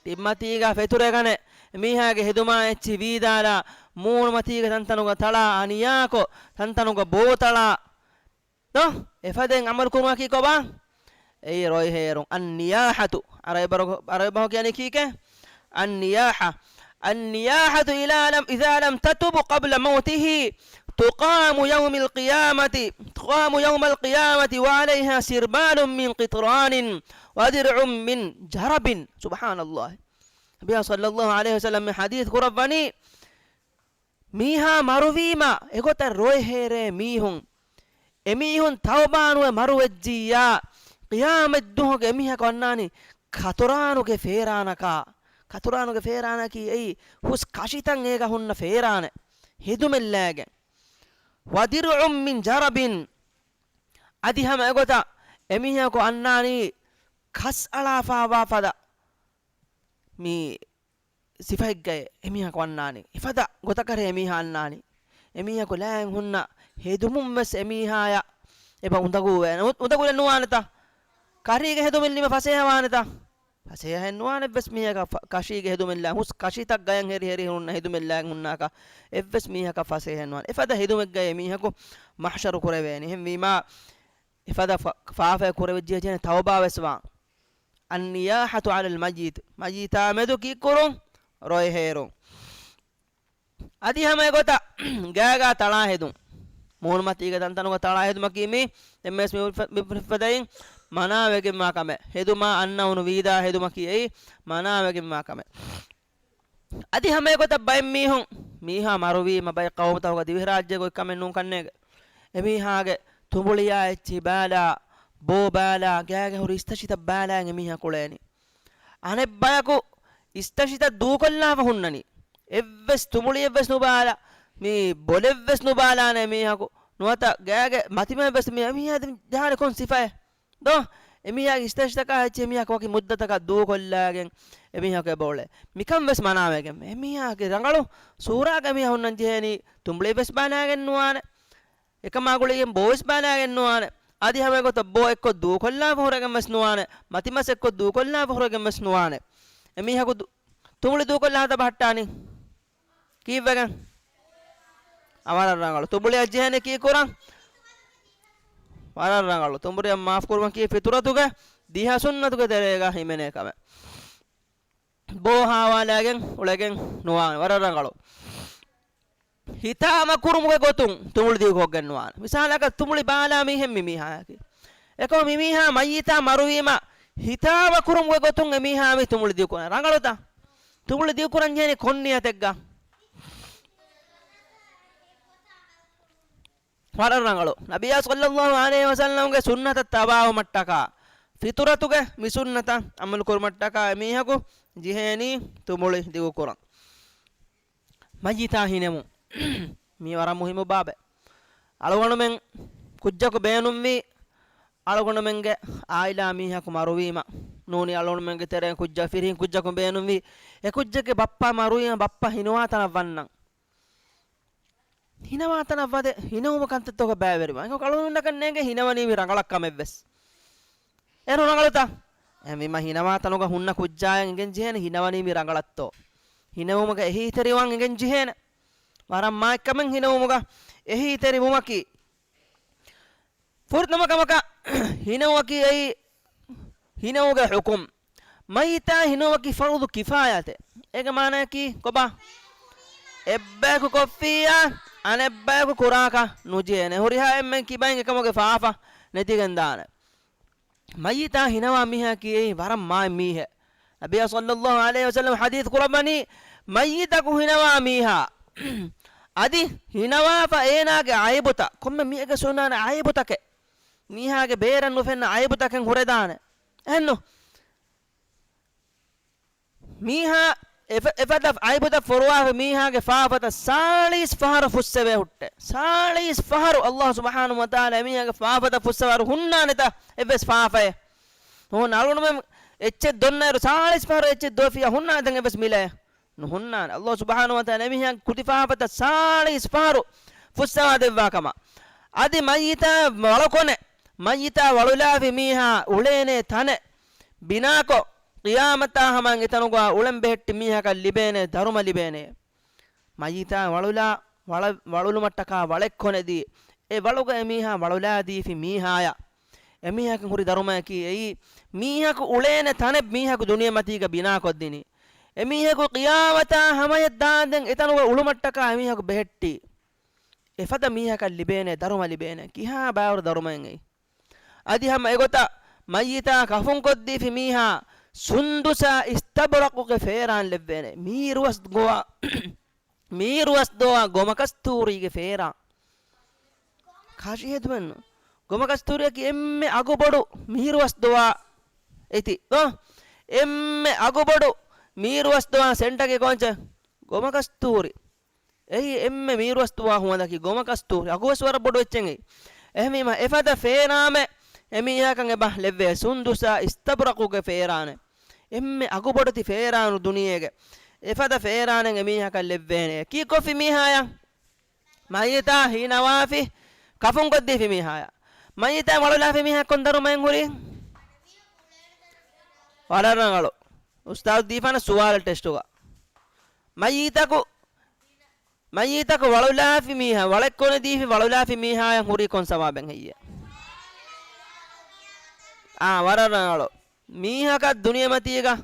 ބިންމަތީގަ ފެތުރެގަނެ، މީހާގެ ހެދުމާ އެއްޗި ވީދާލާ، މޫނުމަތީގެ ތަންތަނުގަ ތަޅާ، އަނިޔާކޮށް، ތަންތަނުގަ ބޯ ތަޅާ. ދޯ؟ އެފަދައިން ޢަމަލު ކުރުމަކީ ކޮބާ؟ އެއީ ރޮއެ ހޭރުން. النياحة. ޢަރަބި ބަހު، ޢަރަބި ބަހު ކިޔަނީ ކީކޭ؟ النياحة. النياحة إذا لم، إذا لم تتب قبل موته تقام يوم القيامة، تقام يوم القيامة وعليها سربال من قطران ودرع من جرب. سبحان الله. ނަބިއްޔާ ޞައްލައްލާހު ޢަލައިހި ވަސައްލަމް ޙަދީޘް ކުރައްވަނީ، މީހާ މަރުވީމަ އެގޮތަށް ރޮއެ ހޭރޭ މީހުން، އެމީހުން ތައުބާނުވެ މަރުވެއްޖިއްޔާ، ޤިޔާމަތްދުވަހުގެ އެމީހަކު އަންނާނީ ކަތުރާނުގެ ފޭރާނަކާ. ކަތުރާނުގެ ފޭރާނަކީ އެއީ ހުސް ކަށިތައް އޭގަ ހުންނަ ފޭރާނެއް، ހެދުމެއްލާގެން. ودرع من جرب. އަދި ހަމަ އެގޮތަށް އެމީހަކު އަންނާނީ ކަސް އަޅާފާވާ ފަދަ މި ސިފައެއްގައި އެމީހަކު އަންނާނީ. އެފަދަ ގޮތަކަށް އެމީހާ އަންނާނީ. އެމީހަކު ލާން ހުންނަ ހެދުމުން ވެސް އެމީހާޔަށް އެބަ އުނދަގޫވޭނެ. އު-، އުނދަގޫވެ ނުވާނެތަ؟ ކަށީގެ ހެދުމެއް ނިމެ ފަސޭހަވާނެތަ؟ ފަސޭހައެއް ނުވާނެ އެއްވެސް މީހަކަށް ފަ-، ކަށީގެ ހެދުމެއްލާ ހުސް ކަށިތައް ގަޔަށް ހެރި ހެރި ހުންނަ ހެދުމެއްލާ ހުންނާކަށް އެއްވެސް މީހަކަށް ފަސޭހައެއް ނުވާނެ. އެފަދަ ހެދުމެއްގައި އެމީހަކު މަޙްޝަރު ކުރެވޭނެ. އެހެންވީމާ، އެފަދަ ފަ-، ފާފައެއް ކުރެވިއްޖެ ޖެހެނީ ތައުބާވެސް ވާން. النياحة على الميت. މައްޔިތާ މެދު ކީއްކުރުން؟ ރޮއެ ހޭރުން. އަދި ހަމަ އެގޮތަށް ގާގާ ތަޅާ ހެދުން. މޫނުމަތީގެ ތަންތަނުގަ ތަޅާ ހެދުމަކީ މީ އެންމެސް މި ފަ-، މި ފަ-، ފަދައިން މަނާވެގެންވާ ކަމެއް. ހެދުމާ އަންނައުނު ވީދާ ހެދުމަކީ އެއީ މަނާވެގެންވާ ކަމެއް. އަދި ހަމަ އެގޮތަށް ބައެއް މީހުން، މީހާ މަރުވީމަ ބައެއް ޤައުމުތަކުގަ ދިވެހިރާއްޖޭގަ އޮތް ކަމެއް ނޫން ކަންނޭނގެ. އެމީހާގެ ތުނބުޅިއާ އެއްޗިހި ބާލާ، ބޯ ބާލާ، ގާގެ ހުރި އިސްތަށިތައް ބާލާ އެމީހާ ކުޅޭނީ. އަނެއް ބަޔަކު އިސްތަށިތައް ދޫކޮށްލާފަ ހުންނަނީ. އެއްވެސް ތުނބުޅިއެއްވެސް ނުބާލާ، މި ބޮލެއްވެސް ނުބާލާނެ މީހަކު. ނުވަތަ ގާގެ މަތިމައެއްވެސް މި އެމީހާ ދެން ޖަހާނެ ކޮން ސިފައެއް؟ ދޯ؟ އެމީހާގެ އިސްތަށިތަކާ އެއްޗެއް އެމީހާ ވަކި މުއްދަތަކަށް ދޫކޮށްލާގެން އެމީހަކު އެބައުޅޭ. މިކަން ވެސް މަނާވެގެން. އެމީހާގެ ރަނގަޅު ސޫރާގަ އެމީހާ ހުންނަން ޖެހޭނީ ތުނބުޅިވެސް ބާލާގެން ނުވާނެ. އެކަމާ ގުޅިގެން ބޯވެސް ބާލާގެން ނުވާނެ. އަދި ހަމަ އެގޮތަށް ބޯ އެއްކޮށް ދޫކޮށްލާފަ ހުރެގެން ވެސް ނުވާނެ. މަތިމަސް އެއްކޮށް ދޫކޮށްލާފަ ހުރެގެން ވެސް ނުވާނެ. އެމީހަކު ދު-، ތުނބުޅި ދޫކޮށްލާ ހަދާ ބަހައްޓާނީ. ކީއްވެގެން؟ އަ، ވަރަށް ރަނގަޅު. ތުނބުޅިއަށް ޖެހޭނެ ކީއްކުރަން؟ ވަރަށް ރަނގަޅު. ތުނބުޅިއަށް މާފު ކުރުމަކީ ފިޠުރަތުގެ ދިހަ ސުންނަތުގެ ތެރޭގަ ހިމެނޭ ކަމެއް. ބޯ ހާވާލާގެން އުޅެގެން ނުވާނެ. ވަރަށް ރަނގަޅު. ހިތާމަ ކުރުމުގެ ގޮތުން ތުނބުޅި ދިގުކޮށްގެން ނުވާނެ. މިސާލަކަށް ތުނބުޅި ބާލާ މީހެއް މި މީހާޔަކީ. އެކަމު މި މީހާ މައްޔިތާ މަރުވީމަ ހިތާމަ ކުރުމުގެ ގޮތުން އެ މީހާ މި ތުނބުޅި ދިގުކުރާނެ. ރަނގަޅުތަ؟ ތުނބުޅި ދިގުކުރަން ޖެހެނީ ކޮން ނިޔަތެއްގަ؟ ވަރަށް ރަނގަޅު. ނަބިއްޔާ ޞައްލައްލާހު ޢަލައިހި ވަސައްލަމްގެ ސުންނަތަށް ތަބާވުމަށްޓަކާ، ފިޠުރަތުގެ މި ސުންނަތަށް ޢަމަލު ކުރުމަށްޓަކާ އެމީހަކު ޖެހޭނީ ތުނބުޅި ދިގުކުރަން. މައްޔިތާ ހިނެމުން. މީ ވަރަށް މުހިއްމު ބާބެއް. އަޅުގަނޑުމެން ކުއްޖަކު ބޭނުންވީ، އަޅުގަނޑުމެންގެ އާއިލާ މީހަކު މަރުވީމަ، ނޫނީ އަޅުގަނޑުމެންގެ ތެރެއިން ކުއްޖާ ފިރިހެން ކުއްޖަކު ބޭނުންވީ، އެ ކުއްޖެއްގެ ބައްޕަ މަރުވީމަ ބައްޕަ ހިނުވާ ތަނަށް ވަންނަން. ހިނަވާތަނަށް ވަދެ ހިނަވުމަށް ކަންތައްތަކަށް ބައިވެރިވާ. އެކަމަކު އަޅުގަނޑުމެންނަކަށް ނޭނގޭ ހިނަވަނީ މި ރަނގަޅަށް ކަމެއްވެސް. އޭރު ރަނގަޅުތަ؟ އެހެންވީމަ ހިނަވާތަނުގަ ހުންނަ ކުއްޖާއަށް އެނގެން ޖެހޭނެ ހިނަވަނީ މި ރަނގަޅަށްތޯ؟ ހިނަވުމުގަ އެހީތެރިވާން އެނގެން ޖެހޭނެ. ވަރަށް މާތްކަމެއް ހިނަވުމުގަ އެހީތެރިވުމަކީ. ފުރަތަމަ ކަމަކަށް ހިނަވަކީ އެއީ ހިނަވުގެ ޙުކުމް. މައްޔިތާ ހިނަވަކީ ފަރުޟު ކިފާޔާތެއް. އޭގެ މާނައަކީ ކޮބާ؟ އެއްބަޔަކު ކޮށްފިއްޔާ، އަނެއްބަޔަކު ކުރާކަށް ނުޖެހޭނެ. ހުރިހާ އެންމެން ކިބައިން އެކަމުގެ ފާފަ ނެތިގެން ދާނެ. މައްޔިތާ ހިނަވާ މީހަކީ އެއީ ވަރަށް މާތް މީހެއް. ނަބިއްޔާ ޞައްލައްލާހު ޢަލައިހި ވަސައްލަމަ ޙަދީޘް ކުރައްވަނީ، މައްޔިތަކު ހިނަވާ މީހާ އަދި ހިނަވާފަ އޭނާގެ ޢައިބުތައް، ކޮންމެ މީހެއްގެ ސުންނާނެ ޢައިބުތަކެއް، މީހާގެ ބޭރަށް ނުފެންނަ ޢައިބުތަކެއް ހުރެދާނެ. އެހެންނު؟ މީހާ އެފަ-، އެފަދަ ޢައިބުތައް ފޮރުވާފަ މީހާގެ ފާފަތައް ސާޅީސް ފަހަރު ފުއްސެވޭ ހުއްޓެ. ސާޅީސް ފަހަރު ﷲ ސުބްޙާނަހޫ ވަތަޢާލާ އެމީހާގެ ފާފަތައް ފުއްސަވާއިރު ހުންނާނެތަ އެއްވެސް ފާފައެއް؟ ނޫން އަޅުގަނޑުމެން އެއްޗެއް ދޮންނައިރު ސާޅީސް ފަހަރު އެއްޗެއް ދޯފިއްޔާ ހުންނާނެތަ އެއްވެސް މިލައެއް؟ ނުހުންނާނެ. ﷲ ސުބްޙާނަހޫ ވަތަޢާލާ އެމީހާގެ ކުދި ފާފަތައް ސާޅީސް ފަހަރު ފުއްސަވާ ދެއްވާ ކަމަށް. އަދި މައްޔިތާ ވަޅުކޮނެ، މައްޔިތާ ވަޅުލާފި މީހާ އުޅޭނޭ ތަނެއް ބިނާކޮށް، ޤިޔާމަތާ ހަމައިން އެތަނުގަ އުޅެން ބެހެއްޓި މީހަކަށް ލިބޭނޭ ދަރުމަ ލިބޭނޭ. މައްޔިތާ ވަޅުލާ، ވަޅަ-، ވަޅުލުމަށްޓަކާ ވަޅެއް ކޮނެދީ، އެ ވަޅުގަ އެމީހާ ވަޅުލާދީފި މީހާޔަށް އެމީހަކުން ހުރި ދަރުމަޔަކީ އެއީ، މީހަކު އުޅޭނެ ތަނެއް މީހަކު ދުނިޔެމަތީގަ ބިނާކޮށްދިނީ. އެމީހަކު ޤިޔާމަތާ ހަމަޔަށް ދާންދެން އެތަނުގަ އުޅުމަށްޓަކާ އެމީހަކު ބެހެއްޓީ. އެފަދަ މީހަކަށް ލިބޭނެ ދަރުމަ ލިބޭނެ. ކިހާ ބާރު ދަރުމައެއް އެއީ؟ އަދި ހަމަ އެގޮތަށް މައްޔިތާ ކަފުންކޮށްދީފި މީހާ ސުންދުސާ އިސްތަބްރަޤުގެ ފޭރާން ލެއްވޭނެ. މީރުވަސް ގޮވާ، މީރުވަސް ދޮވާ ގޮމަކަސްތޫރީގެ ފޭރާން. ކާށި ހެދުމެއްނު. ގޮމަކަސްތޫރިއަކީ އެންމެ އަގުބޮޑު މީރުވަސް ދޮވާ އެތި. އޮ؟ އެންމެ އަގުބޮޑު މީރުވަސް ދޮވާ ސެންޓަކީ ކޯންޗެއް؟ ގޮމަކަސްތޫރި. އެއީ އެންމެ މީރުވަސް ދޮވާ ހުވަނދަކީ ގޮމަކަސްތޫރި. އަގުވެސް ވަރަށް ބޮޑު އެއްޗެއް އެއީ. އެހެންވީމަ އެފަދަ ފޭރާމެއް އެމީހަކަށް އެބަ ލެއްވޭ. ސުންދުސާ އިސްތަބްރަޤުގެ ފޭރާނެއް. އެންމެ އަގުބޮޑެތި ފޭރާނު ދުނިޔޭގެ. އެފަދަ ފޭރާނެއް އެމީހަކަށް ލެއްވޭނެ. ކީއްކޮށްފި މީހާޔަށް؟ މައްޔިތާ ހިނަވާފި ކަފުންކޮށްދީފި މީހާޔަށް. މައްޔިތާ ވަޅުލާފި މީހަކަށް ކޮން ދަރުމައެއް ހުރީ؟ ވަރަށް ރަނގަޅު. އުސްތާޛު ދީފާނެ ސުވާލު ޓެސްޓުގަ. މައްޔިތަކު، މައްޔިތަކު ވަޅުލާފި މީހާ، ވަޅެއް ކޮނެދީފި ވަޅުލާފި މީހާޔަށް ހުރީ ކޮން ސަވާބެއް ހެއްޔޭ؟ އާ، ވަރަށް ރަނގަޅު. މީހަކަށް ދުނިޔެމަތީގަ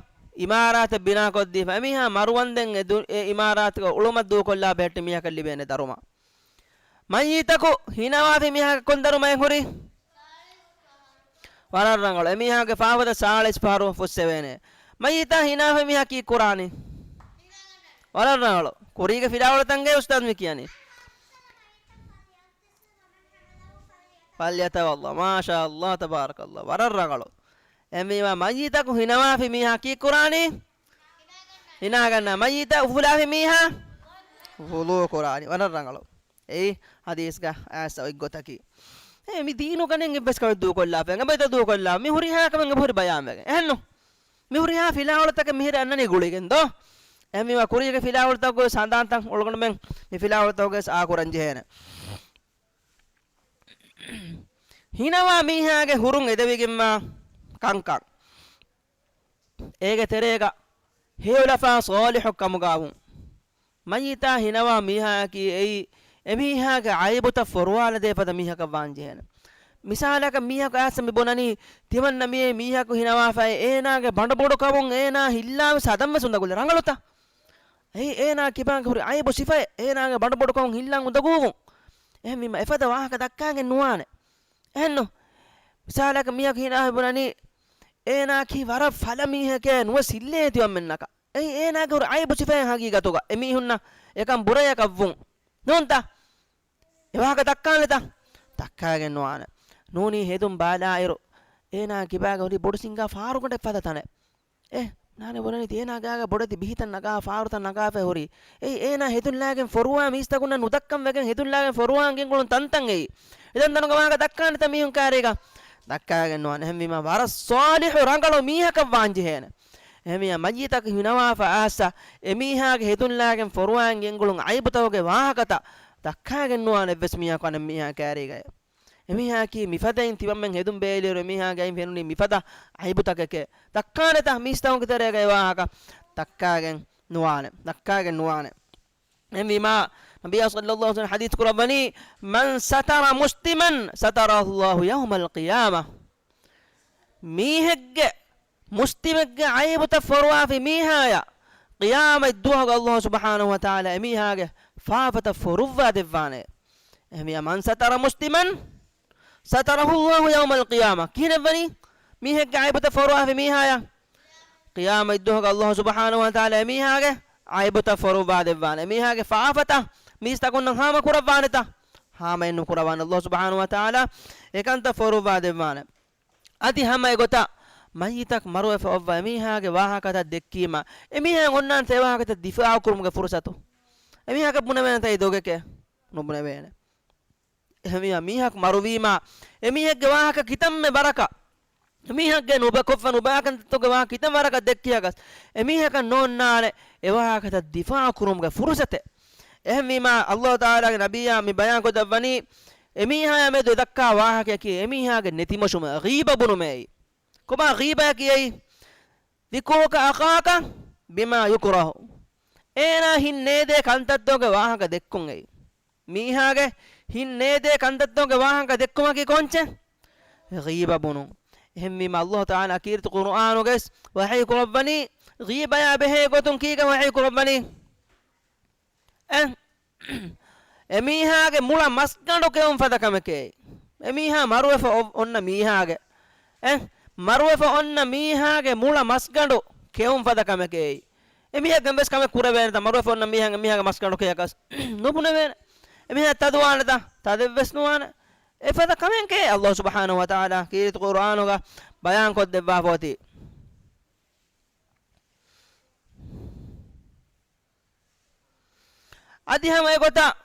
އިމާރާތެއް ބިނާކޮށްދީފަ، އެމީހާ މަރުވަންދެން އެ ދު-، އެ އިމާރާތުގަ އުޅުމަށް ދޫކޮށްލާ ބެހެއްޓި މީހަކަށް ލިބޭނެ ދަރުމަ. މައްޔިތަކު ހިނަވާފި މީހަކަށް ކޮން ދަރުމައެއް ހުރީ؟ ވަރަށް ރަނގަޅު. އެމީހާގެ ފާފަތައް ސާޅީސް ފަހަރު ފުއްސެވޭނެ. މައްޔިތާ ހިނާފަ މީހާ ކީއްކުރާނީ؟ ވަރަށް ރަނގަޅު. ކުރީގެ ފިލާވަޅުތައް އެނގޭ އުސްތާޛު މި ކިޔަނީ. ފަލްޔަތަވައްލަ. މާޝާﷲ، ތަބާރަކަﷲ. ވަރަށް ރަނގަޅު. އެހެންވީމާ މައްޔިތަކު ހިނަވާފި މީހާ ކީއްކުރާނީ؟ ހިނާގަންނާ. މައްޔިތާ އުފުލާފި މީހާ ވުޟޫ ކުރާނީ. ވަރަށް ރަނގަޅު. އެއީ ޙަދީޘްގަ އައިސް އޮތް ގޮތަކީ. އޭ މި ދީނުގަނެން އެއްވެސް ކަމެއް ދޫކޮށްލާފަ، އެނގޭ ބައިތަ ދޫކޮށްލާ. މި ހުރިހާ ކަމެއް އެބަހުރި ބަޔާންވެގެން. އެހެންނު؟ މި ހުރިހާ ފިލާވަޅުތަކެއް މިހިރަ އަންނަނީ ގުޅިގެން ދޯ؟ އެހެންވީމާ ކުރީގެ ފިލާވަޅުތަކުގެ ސަނދާންތައް އުޅުގަނޑުމެން މި ފިލާވަޅުތަކުގެ އާ ކުރަން ޖެހޭނެ. ހިނަވާ މީހާގެ ހުރުން އެދެވިގެންވާ ކަންކަން. އޭގެ ތެރޭގަ ހެޔޮލަފާ ޞާލިޙު ކަމުގަވުން. މައްޔިތާ ހިނަވާ މީހާއަކީ އެއީ، އެމީހާގެ ޢައިބުތައް ފޮރުވާލަދޭ ފަދަ މީހަކަށް ވާންޖެހޭނެ. މިސާލަކަށް މީހަކު އައިސް މި ބުނަނީ، ތިމަންނަ މިއީ މީހަކު ހިނަވާފައި އޭނާގެ ބަނޑުބޮޑުކަމުން އޭނާ ހިއްލާވެސް ހަދަންވެސް އުނދަގުލެއް ރަނގަޅުތަ؟ އެއީ އޭނާ ކިބާގެ ހުރި ޢައިބު ސިފައެއް، އޭނާގެ ބަނޑުބޮޑުކަމުން ހިއްލަން އުނދަގޫވުން. އެހެންވީމަ އެފަދަ ވާހަކަ ދައްކާގެން ނުވާނެ. އެހެންނު؟ މިސާލަކަށް މީހަކު ހިނާ ބުނަނީ، އޭނާއަކީ ވަރަށް ފަލަ މީހެކޭ ނުވެސް ހިއްލޭ ތިމަންމެންނަކަށް. އެއީ އޭނާގެ ހުރި ޢައިބު ސިފައެއް ހަގީގަތުގަ އެމީހުންނަށް އެކަން ބުރަޔަކަށްވުން. ނޫންތަ؟ އެ ވާހަކަ ދައްކާނެތަ؟ ދައްކާގެން ނުވާނެ. ނޫނީ ހެދުން ބާލާއިރު، އޭނާ ކިބާގަ ހުރި ބޮޑު ސިންގާ ފާރުގަނޑެއް ފަދަ ތަނެއް. އެ، ނާނެ ބުނަނީ ތި އޭނާ ގާގަ ބޮޑެތި ބިހިތައް ނަގާ، ފާރުތައް ނަގާފަ ހުރީ. އެއީ އޭނާ ހެދުން ލާގެން ފޮރުވާ މީސްތަކުންނަށް ނުދައްކަން ވެގެން ހެދުން ލާގެން ފޮރުވާން ގެންގުޅުން ތަންތަން އެއީ. އެތަންތަނުގަ ވާހަކަ ދައްކާނެތަ މީހުން ކާރީގަ؟ ދައްކާގެން ނުވާނެ. އެހެންވީމާ ވަރަށް ޞާލިޙު ރަނގަޅު މީހަކަށް ވާންޖެހޭނެ. އެހެންވީމާ މައްޔިތަކު ހިނަވާފަ އައިސް އެމީހާގެ ހެދުން ލާގެން ފޮރުވާން ގެންގުޅުން ޢައިބުތަކުގެ ވާހަކަތައް ދައްކާގެން ނުވާނެ އެއްވެސް މީހަކު އަނެއް މީހާ ކައިރީގައި. އެމީހާއަކީ މިފަދައިން ތިމަންމެން ހެދުން ބޭލިއިރު އެމީހާގެ އަތް ފެނުނީ މިފަދަ އައިބުތަކެކޭ. ދައްކާނެތަ މީސްތަކުންގެ ތެރޭގައި ވާހަކަ؟ ދައްކާގެން ނުވާނެ. ދައްކާގެން ނުވާނެ. އެހެންވީމާ، ނަބިއްޔާ ޞައްލައްލާހު ޢަލައިހި ވަސައްލަމަ ޙަދީޘް ކުރައްވަނީ، "مَنْ سَتَرَ مُسْلِمًا سَتَرَهُ اللَّهُ يَوْمَ الْقِيَامَةِ." މީހެއްގެ، މުސްލިމެއްގެ ޢައިބުތައް ފޮރުވާފި މީހާޔަށް، ޤިޔާމަތް ދުވަހުގަ އައްލާހު ސުބްޙާނަހު ވަތަޢާލާ އެމީހާގެ ފާފަތައް ފޮރުއްވާ ދެއްވާނެ. އެހެންވީމާ، "مَنْ سَتَرَ مُسْلِمًا سَتَرَهُ اللَّهُ يَوْمَ الْقِيَامَةِ." ކިހިނެއްވަނީ؟ މީހެއްގެ ޢައިބުތައް ފޮރުވާފި މީހާޔަށް ޤިޔާމަތް ދުވަހުގަ އައްލާހު ސުބްޙާނަހު ވަތަޢާލާ އެމީހާގެ ޢައިބުތައް ފޮރުއްވާ ދެއްވާނެ. އެމީހާގެ ފާފަތައް މީސްތަކުންނަށް ހާމަ ކުރައްވާނެތަ؟ ހާމައެއް ނުކުރައްވާނެ. އައްލާހު ސުބްޙާނަހު ވަތަޢާލާ އެކަންތައް ފޮރުއްވާ ދެއްވާނެ. އަދި ހަމަ އެގޮތަށް މައްޔިތަކު މަރުވެފަ އޮއްވާ އެމީހާގެ ވާހަކަތައް ދެއްކީމަ، އެމީހާއަށް އޮންނާނެތަ އެވާހަކަތައް ދިފާޢު ކުރުމުގެ ފުރުޞަތު؟ އެމީހަކަށް ބުނެވޭނެތަ އެއީ ދޮގެކޭ؟ ނުބުނެވޭނެ. އެހެންވީމާ، މީހަކު މަރުވީމާ، އެމީހެއްގެ ވާހަކަ ކިތަންމެ ވަރަކަށް، އެމީހެއްގެ ނުބަ ކޮށްފަ ނުބައި ކަންތައްތަކުގެ ވާހަކަ ކިތަން ވަރަކަށް ދެއްކިޔަކަސް، އެމީހަކަށް ނޯންނާނެ އެވާހަކަތައް ދިފާޢު ކުރުމުގެ ފުރުޞަތެއް. އެހެންވީމާ، އައްލާހު ތަޢާލާގެ ނަބިއްޔާ މި ބަޔާން ކޮށްދައްވަނީ، އެމީހާޔާ މެދު ދައްކާ ވާހަކަޔަކީ އެމީހާގެ ނެތިމޮށުމޭ، ޣީބަ ބުނުމޭ. ކޮބާ ޣީބަޔަކީ އެއީ؟ ذِكْرُكَ أَخَاكَ بِمَا يُكْرَهُ. އޭނާ ހިތް ނޭދޭ ކަންތައްތަކުގެ ވާހަކަ ދެއްކުން އެއީ. މީހާގެ ހިތް ނޭދޭ ކަންތައްތަކުގެ ވާހަކަ ދެއްކުމަކީ ކޮންޗެއް؟ ޣީބަ ބުނުން. އެހެންވީމަ، އައްލާހު ތަޢާލާ ކީރިތި ޤުރުއާނުގައި ވަޙީ ކުރައްވަނީ، ޣީބަޔާ ބެހޭ ގޮތުން ކީކަން ވަޙީ ކުރައްވަނީ؟ އެ، އެމީހާގެ މުޅަ މަސްގަނޑު ކެއުން ފަދަ ކަމެކޭ. އެމީހާ މަރުވެފަ އޮ-، އޮންނަ މީހާގެ، އެ، މަރުވެފަ އޮންނަ މީހާގެ މުޅަ މަސްގަނޑު ކެއުން ފަދަ ކަމެކޭ. އެމީހަކަށް އެއްވެސް ކަމެއް ކުރެވޭނެތަ؟ މަރުވެފަ އޮންނަ މީހާ، އެމީހާގެ މަސްގަނޑު ކެޔަކަސް ނުބުނެވޭނެ. އެމީހާ ތަދުވާނެތަ؟ ތަދެއްވެސް ނުވާނެ. އެފަދަ ކަމެކޭ އައްލާހު ސުބްޙާނަހު ވަތަޢާލާ ކީރިތި ޤުރުއާނުގަ ބަޔާން ކޮށްދެއްވާފަ އޮތީ. އަދި ހަމަ އެގޮތަށް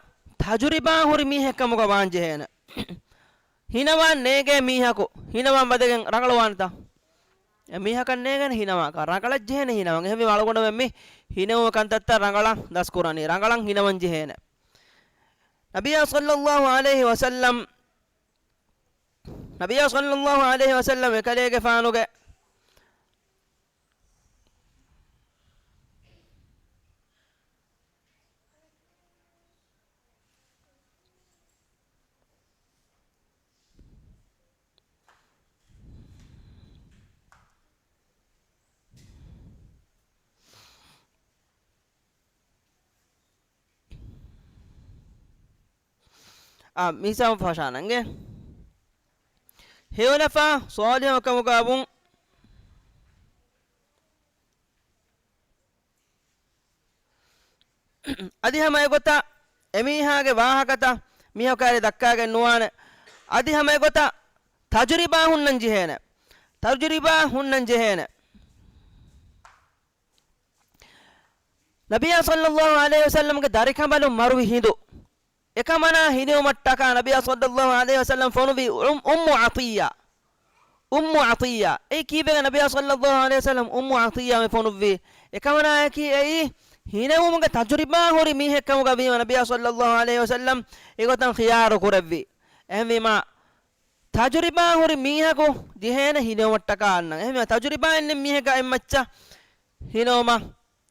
ތަޖުރިބާ ހުރި މީހެއް ކަމުގަ ވާން ޖެހޭނެ. ހިނަވާން ނޭގޭ މީހަކު ހިނަވާން ވަދެގެން ރަނގަޅުވާނެތަ؟ އެ މީހަކަށް ނޭގޭނެ ހިނަވާކަށް. ރަނގަޅަށް ޖެހޭނެ ހިނަވަން. އެހެންވީމަ އަޅުގަނޑުމެން މި ހިނެވުމުގެ ކަންތައްތައް ރަނގަޅަށް ދަސްކުރަނީ. ރަނގަޅަށް ހިނަވަން ޖެހޭނެ. ނަބިއްޔާ ޞައްލައްލާހު ޢަލައިހި ވަސައްލަމް، ނަބިއްޔާ ޞައްލައްލާހު ޢަލައިހި ވަސައްލަމް އެކަލޭގެފާނުގެ އާ، މިސާލު ފަށާނަންގެ. ހެޔޮލަފާ ޞާލިޙު ކަމުގަ ވުން. އަދި ހަމަ އެގޮތަށް އެމީހާގެ ވާހަކަތައް މީހަކާރި ދައްކާގެން ނުވާނެ. އަދި ހަމަ އެގޮތަށް ތަޖުރިބާ ހުންނަން ޖެހޭނެ. ތަޖުރިބާ ހުންނަން ޖެހޭނެ. ނަބިއްޔާ ޞައްލައްލާހު ޢަލައިހި ވަސައްލަމްގެ ދަރިކަނބަލުން މަރުވި ހިނދު، އެކަމަނާ ހިނެވުމަށްޓަކާ ނަބިއްޔާ ޞައްލައްލާހު ޢަލައިހި ވަސައްލަމް ފޮނުވި އުން-، އުއްމު ޢަޠިއްޔާ. އުއްމު ޢަޠިއްޔާ. އެއީ ކީއްވެގެން ނަބިއްޔާ ޞައްލައްލާހު ޢަލައިހި ވަސައްލަމް އުއްމު ޢަޠިއްޔާ މި ފޮނުއްވީ؟ އެކަމަނާއަކީ އެއީ ހިނެވުމުގެ ތަޖުރިބާ ހުރި މީހެއް ކަމުގަ ވީމަ ނަބިއްޔާ ޞައްލައްލާހު ޢަލައިހި ވަސައްލަމް އެގޮތަށް ޚިޔާރު ކުރެއްވި. އެހެންވީމަ، ތަޖުރިބާ ހުރި މީހަކު ޖެހޭނެ ހިނެވުމަށްޓަކާ އަންނަން. އެހެންވީމަ، ތަޖުރިބާ އިންނަ މީހަކާ އެއްމައްޗަށް ހިނެވުމަށް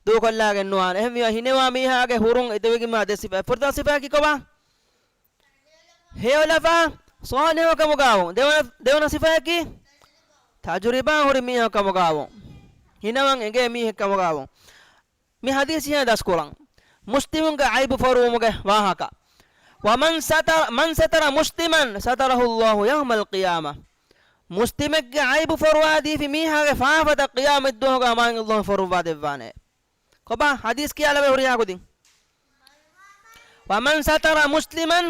ދޫކޮށްލާގެން ނުވާނެ. އެހެންވީމަ، ހިނެވާ މީހާގެ ހުރުން އެދެވިގެންވާ ދެ ސިފަ. ފުރަތަމަ ސިފައަކީ ކޮބާ؟ ހެޔޮލަފާ ޞާލިޙު ކަމުގަވުން. ދެވަނަ، ދެވަނަ ސިފައަކީ ތަޖުރިބާ ހުރި މީހަކު ކަމުގަވުން. ހިނަވަން އެނގޭ މީހެއް ކަމުގަވުން. މި ޙަދީޘް އިހެން ދަސްކުރަން. މުސްލިމުންގެ ޢައިބު ފޮރުވުމުގެ ވާހަކަ. وَمَنْ ستر، مَنْ ستر مُسْلِمًا سَتَرَهُ اللَّهُ يَوْمَ الْقِيَامَةِ. މުސްލިމެއްގެ ޢައިބު ފޮރުވާދީފި މީހާގެ ފާފަތައް ޤިޔާމަތްދުވަހުގަ މާތް ﷲ ފޮރުއްވާ ދެއްވާނެ. ކޮބާ ޙަދީޘް ކިޔާލަބެ ހުރިހާ ކުދިން؟ وَمَنْ ستر مُسْلِمًا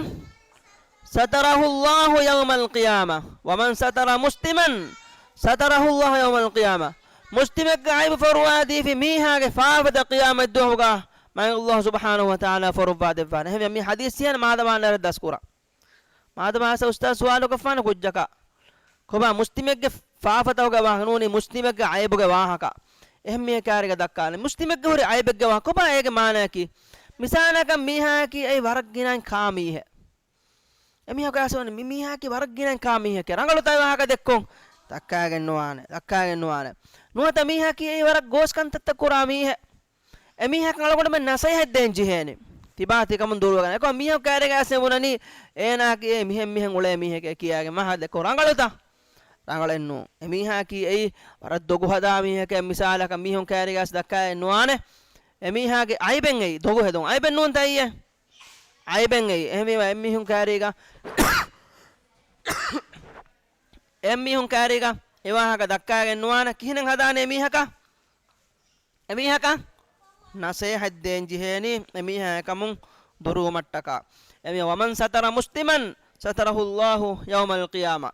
سَتَرَهُ اللَّهُ يَوْمَ الْقِيَامَةِ. وَمَنْ ستر مُسْلِمًا سَتَرَهُ اللَّهُ يَوْمَ الْقِيَامَةِ. މުސްލިމެއްގެ ޢައިބު ފޮރުވާދީފި މީހާގެ ފާފަތައް ޤިޔާމަތްދުވަހުގަ މާތް ﷲ ސުބްޙާނަހު ވަތަޢާލާ ފޮރުއްވާ ދެއްވާނެ. އެހެންވެ، މި ޙަދީޘް އިހެން މާދަމާ ނަރެ ދަސްކުރާ. މާދަމާ އުސްތާޛު ސުވާލުކޮށްފާނެ ކުއްޖަކަށް. ކޮބާ މުސްލިމެއްގެ ފާފަތަކުގެ ވާހަކަ ނޫނީ މުސްލިމެއްގެ ޢައިބުގެ ވާހަކަ. އެހެން މީހަކާރިގަ ދައްކާލެ. މުސްލިމެއްގެ ހުރި ޢައިބެއްގެ ވާހަކަ. ކޮބާ އޭގެ މާނައަކީ؟ މިސާލަކަށް މީހާއަކީ އެއީ ވަރަށް ގިނައިން ކާ މީހެއް. އެމީހަކު އަސްވަނީ މި މީހާއަކީ ވަރަށް ގިނައިން ކާ މީހެކޭ. ރަނގަޅުތަ އެ ވާހަކަ ދެއްކުން؟ ދައްކާގެން ނުވާނެ، ދައްކާގެން ނުވާނެ. ނުވަތަ މީހާއަކީ އެއީ ވަރަށް ގޯސް ކަންތައްތައް ކުރާ މީހެއް. އެމީހަކަށް އަޅުގަނޑުމެން ނަސޭހަތް ދޭން ޖެހޭނެ. ތިބާ ތިކަމުން ދުރުވެގަން. އެކަމަކު މީހަކު ކައިރީގަ އައިސް ބުނަނީ އޭނާއަކީ އެ މިހެން މިހެން އުޅޭ މީހެކޭ ކިޔާގެން ވާހަކަ ދެއްކުން ރަނގަޅުތަ؟ ރަނގަޅެއް ނޫން. އެމީހާއަކީ އެއީ ވަރަށް ދޮގު ހަދާ މީހެކޭ. މިސާލަކަށް މީހުން ކައިރީގަ އައިސް ދައްކާގެން ނުވާނެ. އެމީހާގެ އައިބެއް އެއީ ދޮގު ހެދުން. އައިބެއް ނޫންތަ އެއީ؟ އައިބެއް އެއީ. އެހެންވީމަ އެމީހުން ކައިރީގަ، އެމީހުން ކައިރީގަ އެ ވާހަކަ ދައްކާގެން ނުވާނެ. ކިހިނެއް ހަދާނެ އެމީހަކަށް؟ އެމީހަކަށް ނަސޭހަތް ދޭން ޖެހޭނީ އެމީހާ އެކަމުން ދުރުވުމަށްޓަކާ. އެމީ، ومن ستر مسلما ستره الله يوم القيامة.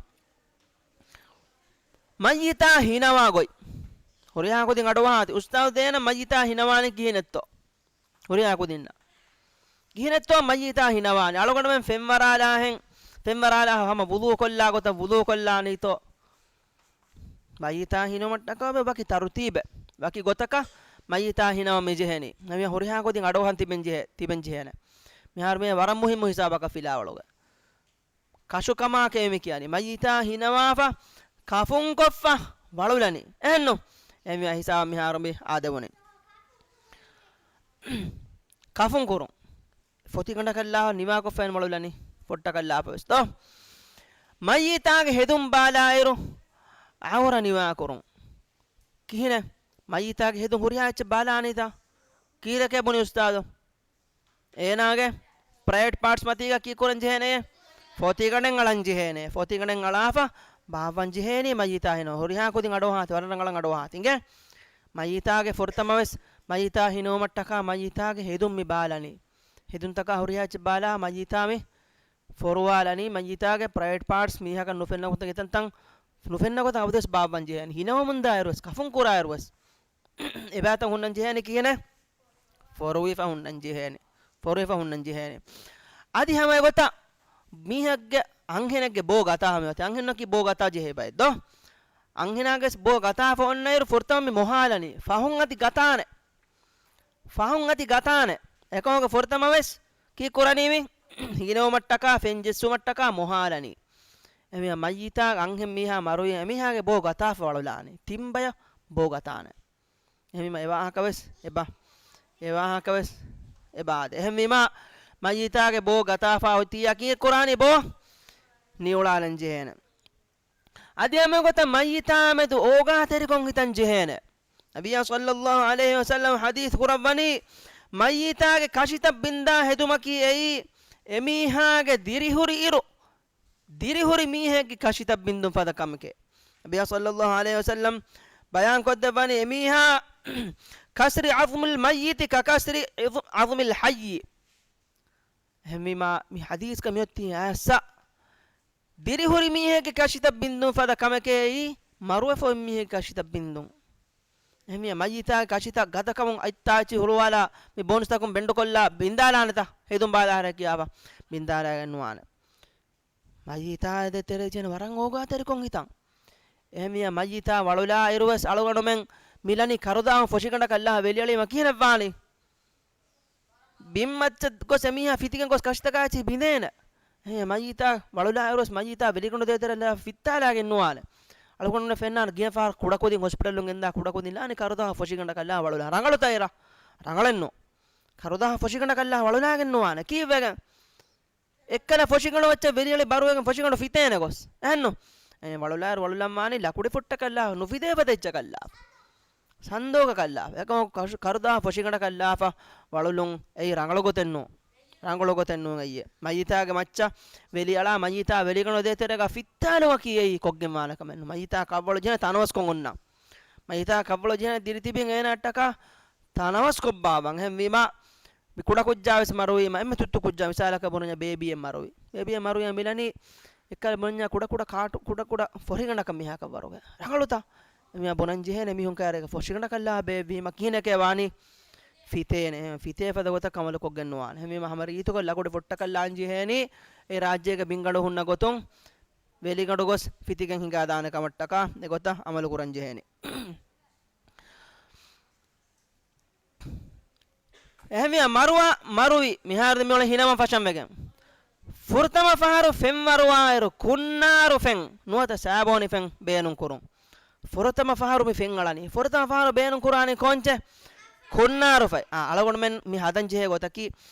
މައްޔިތާ ހިނަވާ ގޮތް. ހުރިހާ ކުދިން އަޑުއަހާތި، އުސްތާޛު ދޭނަ މައްޔިތާ ހިނަވާނީ ކިހިނެއްތޯ؟ ހުރިހާ ކުދިންނަށް. ކިހިނެއްތޯ މައްޔިތާ ހިނަވާނީ؟ އަޅުގަނޑުމެން ފެންވަރާލާހެން، ފެންވަރާލާ ހަމަ ވުޟޫ ކޮށްލާ ގޮތަށް ވުޟޫ ކޮށްލާނީތޯ؟ މައްޔިތާ ހިނުމަށްޓަކާ ވަކި ތަރުތީބެއް، ވަކި ގޮތަކަށް މައްޔިތާ ހިނަވަން މި ޖެހެނީ. އެމީހާ ހުރިހާ ކުދިން އަޑުއަހަން ތިބެން ޖެހޭ، ތިބެން ޖެހޭނެ. މިހާރު މި ވަރަށް މުހިއްމު ހިސާބަކަށް ފިލާވަޅުގަ. ކަށުކަމާކޭ މި ކިޔަނީ. މައްޔިތާ ހިނަވާފަ، ކަފުންކޮށްފަ، ވަޅުލަނީ. އެހެންނު؟ އެމީހާ ހިސާބަށް މިހާރު މި އާދެވުނީ. ކަފުން ކުރުން. ފޮތިގަނޑަކަށްލާ ނިވާކޮށްފައިން ވަޅުލަނީ. ފޮއްޓަކަށްލާފަ ވެސް ދޯ؟ މައްޔިތާގެ ހެދުން ބާލާއިރު، އައުރަ ނިވާކުރުން. ކިހިނެއް؟ މައްޔިތާގެ ހެދުން ހުރިހާ އެއްޗެއް ބާލާނީތަ؟ ކީއްތަ ބުނި އުސްތާޛު؟ އޭނާގެ ޕްރައިވެޓް ޕާޓްސް މަތީގަ ކީއްކުރަން ޖެހޭނެ؟ ފޮތިގަނޑެއް އަޅަން ޖެހޭނެ. ފޮތިގަނޑެއް އަޅާފަ ބާއްވަން ޖެހޭނީ މައްޔިތާ ހިނަވަން. ހުރިހާ ކުދިން އަޑުއަހާތި، ވަރަށް ރަނގަޅަށް އަޑުއަހާތި. އިނގޭ؟ މައްޔިތާގެ ފުރަތަމަވެސް، މައްޔިތާ ހިނުވުމަށްޓަކާ މައްޔިތާގެ ހެދުން މި ބާލަނީ. ހެދުންތަކާ ހުރިހާ އެއްޗެއް ބާލާ މައްޔިތާ މި ފޮރުވާލަނީ. މައްޔިތާގެ ޕްރައިވެޓް ޕާޓްސް މީހަކަށް ނުފެންނަ ގޮތަށް އެތަންތަން ނުފެންނަ ގޮތަށް އަބަދުވެސް ބާއްވަން ޖެހޭނެ. ހިނަވަމުންދާއިރުވެސް، ކަފުން ކުރާއިރުވެސް، އެބައިތަން ހުންނަން ޖެހޭނެ ކިހިނެއް؟ ފޮރުވިފަ ހުންނަން ޖެހޭނެ. ފޮރުވިފަ ހުންނަން ޖެހޭނެ. އަދި ހަމަ އެގޮތަށް މީހެއްގެ އަންހެނެއްގެ ބޯ ގަތާ ހަމަ އޮތީ. އަންހެނަކީ ބޯ ގަތާ ޖެހޭ ބައެއް ދޯ؟ އަންހެނާގެ ބޯ ގަތާފަ އޮންނައިރު ފުރަތަމަ މި މޮހާލަނީ. ފަހުން އަދި ގަތާނެ. ފަހުން އަދި ގަތާނެ. އެކަމަކު ފުރަތަމަވެސް ކީއްކުރަނީ މި؟ ހިނެވުމަށްޓަކާ ފެން ޖެއްސުމަށްޓަކާ މޮހާލަނީ. އެމީހާ މައްޔިތާ އަންހެން މީހާ މަރުވި އެމީހާގެ ބޯ ގަތާފަ ވަޅުލާނީ. ތިންބަޔަށް ބޯ ގަތާނެ. އެހެންވީމަ އެ ވާހަކަވެސް އެބަ، އެ ވާހަކަވެސް އެބަ އާދެ. އެހެންވީމަ މައްޔިތާގެ ބޯ ގަތާފަ އޮތިއްޔާ ކީއްކުރާނީ؟ ބޯ ނިއުޅާލަން ޖެހޭނެ. އަދި ހަމަ އެގޮތަށް މައްޔިތާ މެދު އޯގާތެރިކޮށް ހިތަން ޖެހޭނެ. ނަބިއްޔާ ޞައްލައްލާހު ޢަލައިހި ވަސައްލަމަ ޙަދީޘް ކުރައްވަނީ، މައްޔިތާގެ ކަށިތައް ބިންދާ ހެދުމަކީ އެއީ، އެމީހާގެ ދިރިހުރި އިރު، ދިރިހުރި މީހެއްގެ ކަށިތައް ބިންދުން ފަދަ ކަމެކޭ. ނަބިއްޔާ ޞައްލައްލާހު ޢަލައިހި ވަސައްލަމަ ބަޔާން ކޮށްދެއްވަނީ، އެމީހާ، كسر عظم الميت ككسر عظم، عظم الحي. އެހެންވީމާ، މި ޙަދީޘްގަ މިއޮތީ އާއްސަ ދިރިހުރި މީހެއްގެ ކަށިތައް ބިންދުން ފަދަ ކަމެކޭ އެއީ، މަރުވެފަ އޮތް މީހެއްގެ ކަށިތައް ބިންދުން. އެހެންވީމަ، މައްޔިތާގެ ކަށިތައް ގަދަކަމުން އަތްތާއެއްޗިހި ހުޅުވާލާ، މި ބޯންސްތަކުން ބެންޑުކޮށްލާ ބިންދާލާނެތަ؟ ހެދުން ބާލާހަރެ ކިޔާފަ ބިންދާލާގެން ނުވާނެ. މައްޔިތާ ދޭތެރޭ ޖެހޭނެ ވަރަށް އޯގާތެރިކޮށް ހިތަން. އެހެންވިޔަ މައްޔިތާ ވަޅުލާ އިރުވެސް އަޅުގަނޑުމެން މިލަނީ ކަރުދާހުން ފޮށިގަނޑަކަށް ލާ ވެލިއަޅީމަ ކިހިނެއްވާނީ؟ ބިންމައްޗަށް ގޮސް އެމީހާ ފިތިގެން ގޮސް ކަށިތަކާއެއްޗިހި ބިނދޭނެ. އެހެން މައްޔިތާ ވަޅުލާ އިރުވެސް މައްޔިތާ ވެލިގަނޑު ދޭތެރެއަށް ލާ ފިއްތާލާގެން ނުވާނެ. އަޅުގަނޑުމެން ފެންނާނެ ގިނަ ފަހަރަށް ކުޑަކުދިން ހޮސްޕިޓަލުން ގެންދާ ކުޑަކުދިން ލާނީ ކަރުދާހުން ފޮށިގަނޑަކަށް ލާ ވަޅުލާ. ރަނގަޅުތަ އޭރަށް؟ ރަނގަޅެއްނު. ކަރުދާހުން ފޮށިގަނޑަކަށް ލާ ވަޅުލާގެން ނުވާނެ. ކީއްވެގެން؟ އެއްކަލަ ފޮށިގަނޑު މައްޗަށް ވެލިއަޅި ބަރުވެގެން ފޮށިގަނޑު ފިތޭނެ ގޮސް. އެހެންނު؟ އެ ވަޅުލާއިރު ވަޅުލަންވާނީ ލަކުޑި ފުއްޓަކަށް ލާ ނުފިދޭ ފަދަ އެއްޗަކަށް ލާ. ސަންދޫގަކަށް ލާ. އެކަމަކު ކަށު-، ކަރުދާހުން ފޮށިގަނޑަކަށް ލާފަ ވަޅުލުން އެއީ ރަނގަޅު ގޮތެއްނު. ރަނގަޅު ގޮތެއްނޫން އެއީ. މައްޔިތާގެ މައްޗަށް ވެލިއަޅާ މައްޔިތާ ވެލިގަނޑު ދޭތެރޭގަ ފިއްތާލުމަކީ އެއީ ކޮށްގެންވާނެ ކަމެއްނު. މައްޔިތާ ކަށްވަޅު ޖެހޭނެ ތަނަވަސްކޮށް އޮންނަ. މައްޔިތާ ކަށްވަޅު ޖެހޭނެ ދިރިތިބިން އޭނާއަށްޓަކާ ތަނަވަސްކޮށްބާވަން. އެހެންވީމާ، މި ކުޑަކުއްޖާވެސް މަރުވީމަ، އެންމެ ތުއްތު ކުއްޖާ މިސާލަކަށް ބުނަންޏާ ބޭބީއެއް މަރުވި. ބޭބީއެއް މަރުވިޔާ މިލަނީ އެއްކަލަ ބުނަންޏާ ކުޑަކުޑަ ކާޓު، ކުޑަކުޑަ ފޮށިގަނޑަކަށް މީހާކަށް ވަރުގެ. ރަނގަޅުތަ؟ އެމީހާ ބުނަން ޖެހޭނެ މީހުން ކައިރީގަ ފޮށިގަނޑަކަށް ލާ ބޭއްވީމަ ކިހިނެކޭ ވާނީ؟ ފިތޭނެ. އެހެން ފިތޭ ފަދަ ގޮތަށް އަމަލު ކޮށްގެން ނުވާނެ. އެހެންވީމަ ހަމަ ރީތިކޮށް ލަކުޑި ފުއްޓަކަށް ލާން ޖެހޭނީ އެ ރާއްޖޭގެ ބިންގަނޑު ހުންނަ ގޮތުން ވެލިގަނޑު ގޮސް ފިތިގެން ހިނގާދާނެ ކަމަށްޓަކާ އެގޮތަށް އަމަލު ކުރަން ޖެހޭނެ. އެހެންވިޔާ މަރުވާ، މަރުވި މިހާރު މިއުޅެނީ ހިނަވަން ފަށަން ވެގެން. ފުރަތަމަ ފަހަރު ފެންވަރުވާއިރު ކުންނާރު ފެން ނުވަތަ ސާބޯނި ފެން ބޭނުން ކުރުން. ފުރަތަމަ ފަހަރު މި ފެން އަޅަނީ. ފުރަތަމަ ފަހަރު ބޭނުން ކުރާނީ ކޮންޗެއް؟ ކުންނާރު ފަތް. އާ، އަޅުގަނޑުމެން މި ހަދަން ޖެހޭ ގޮތަކީ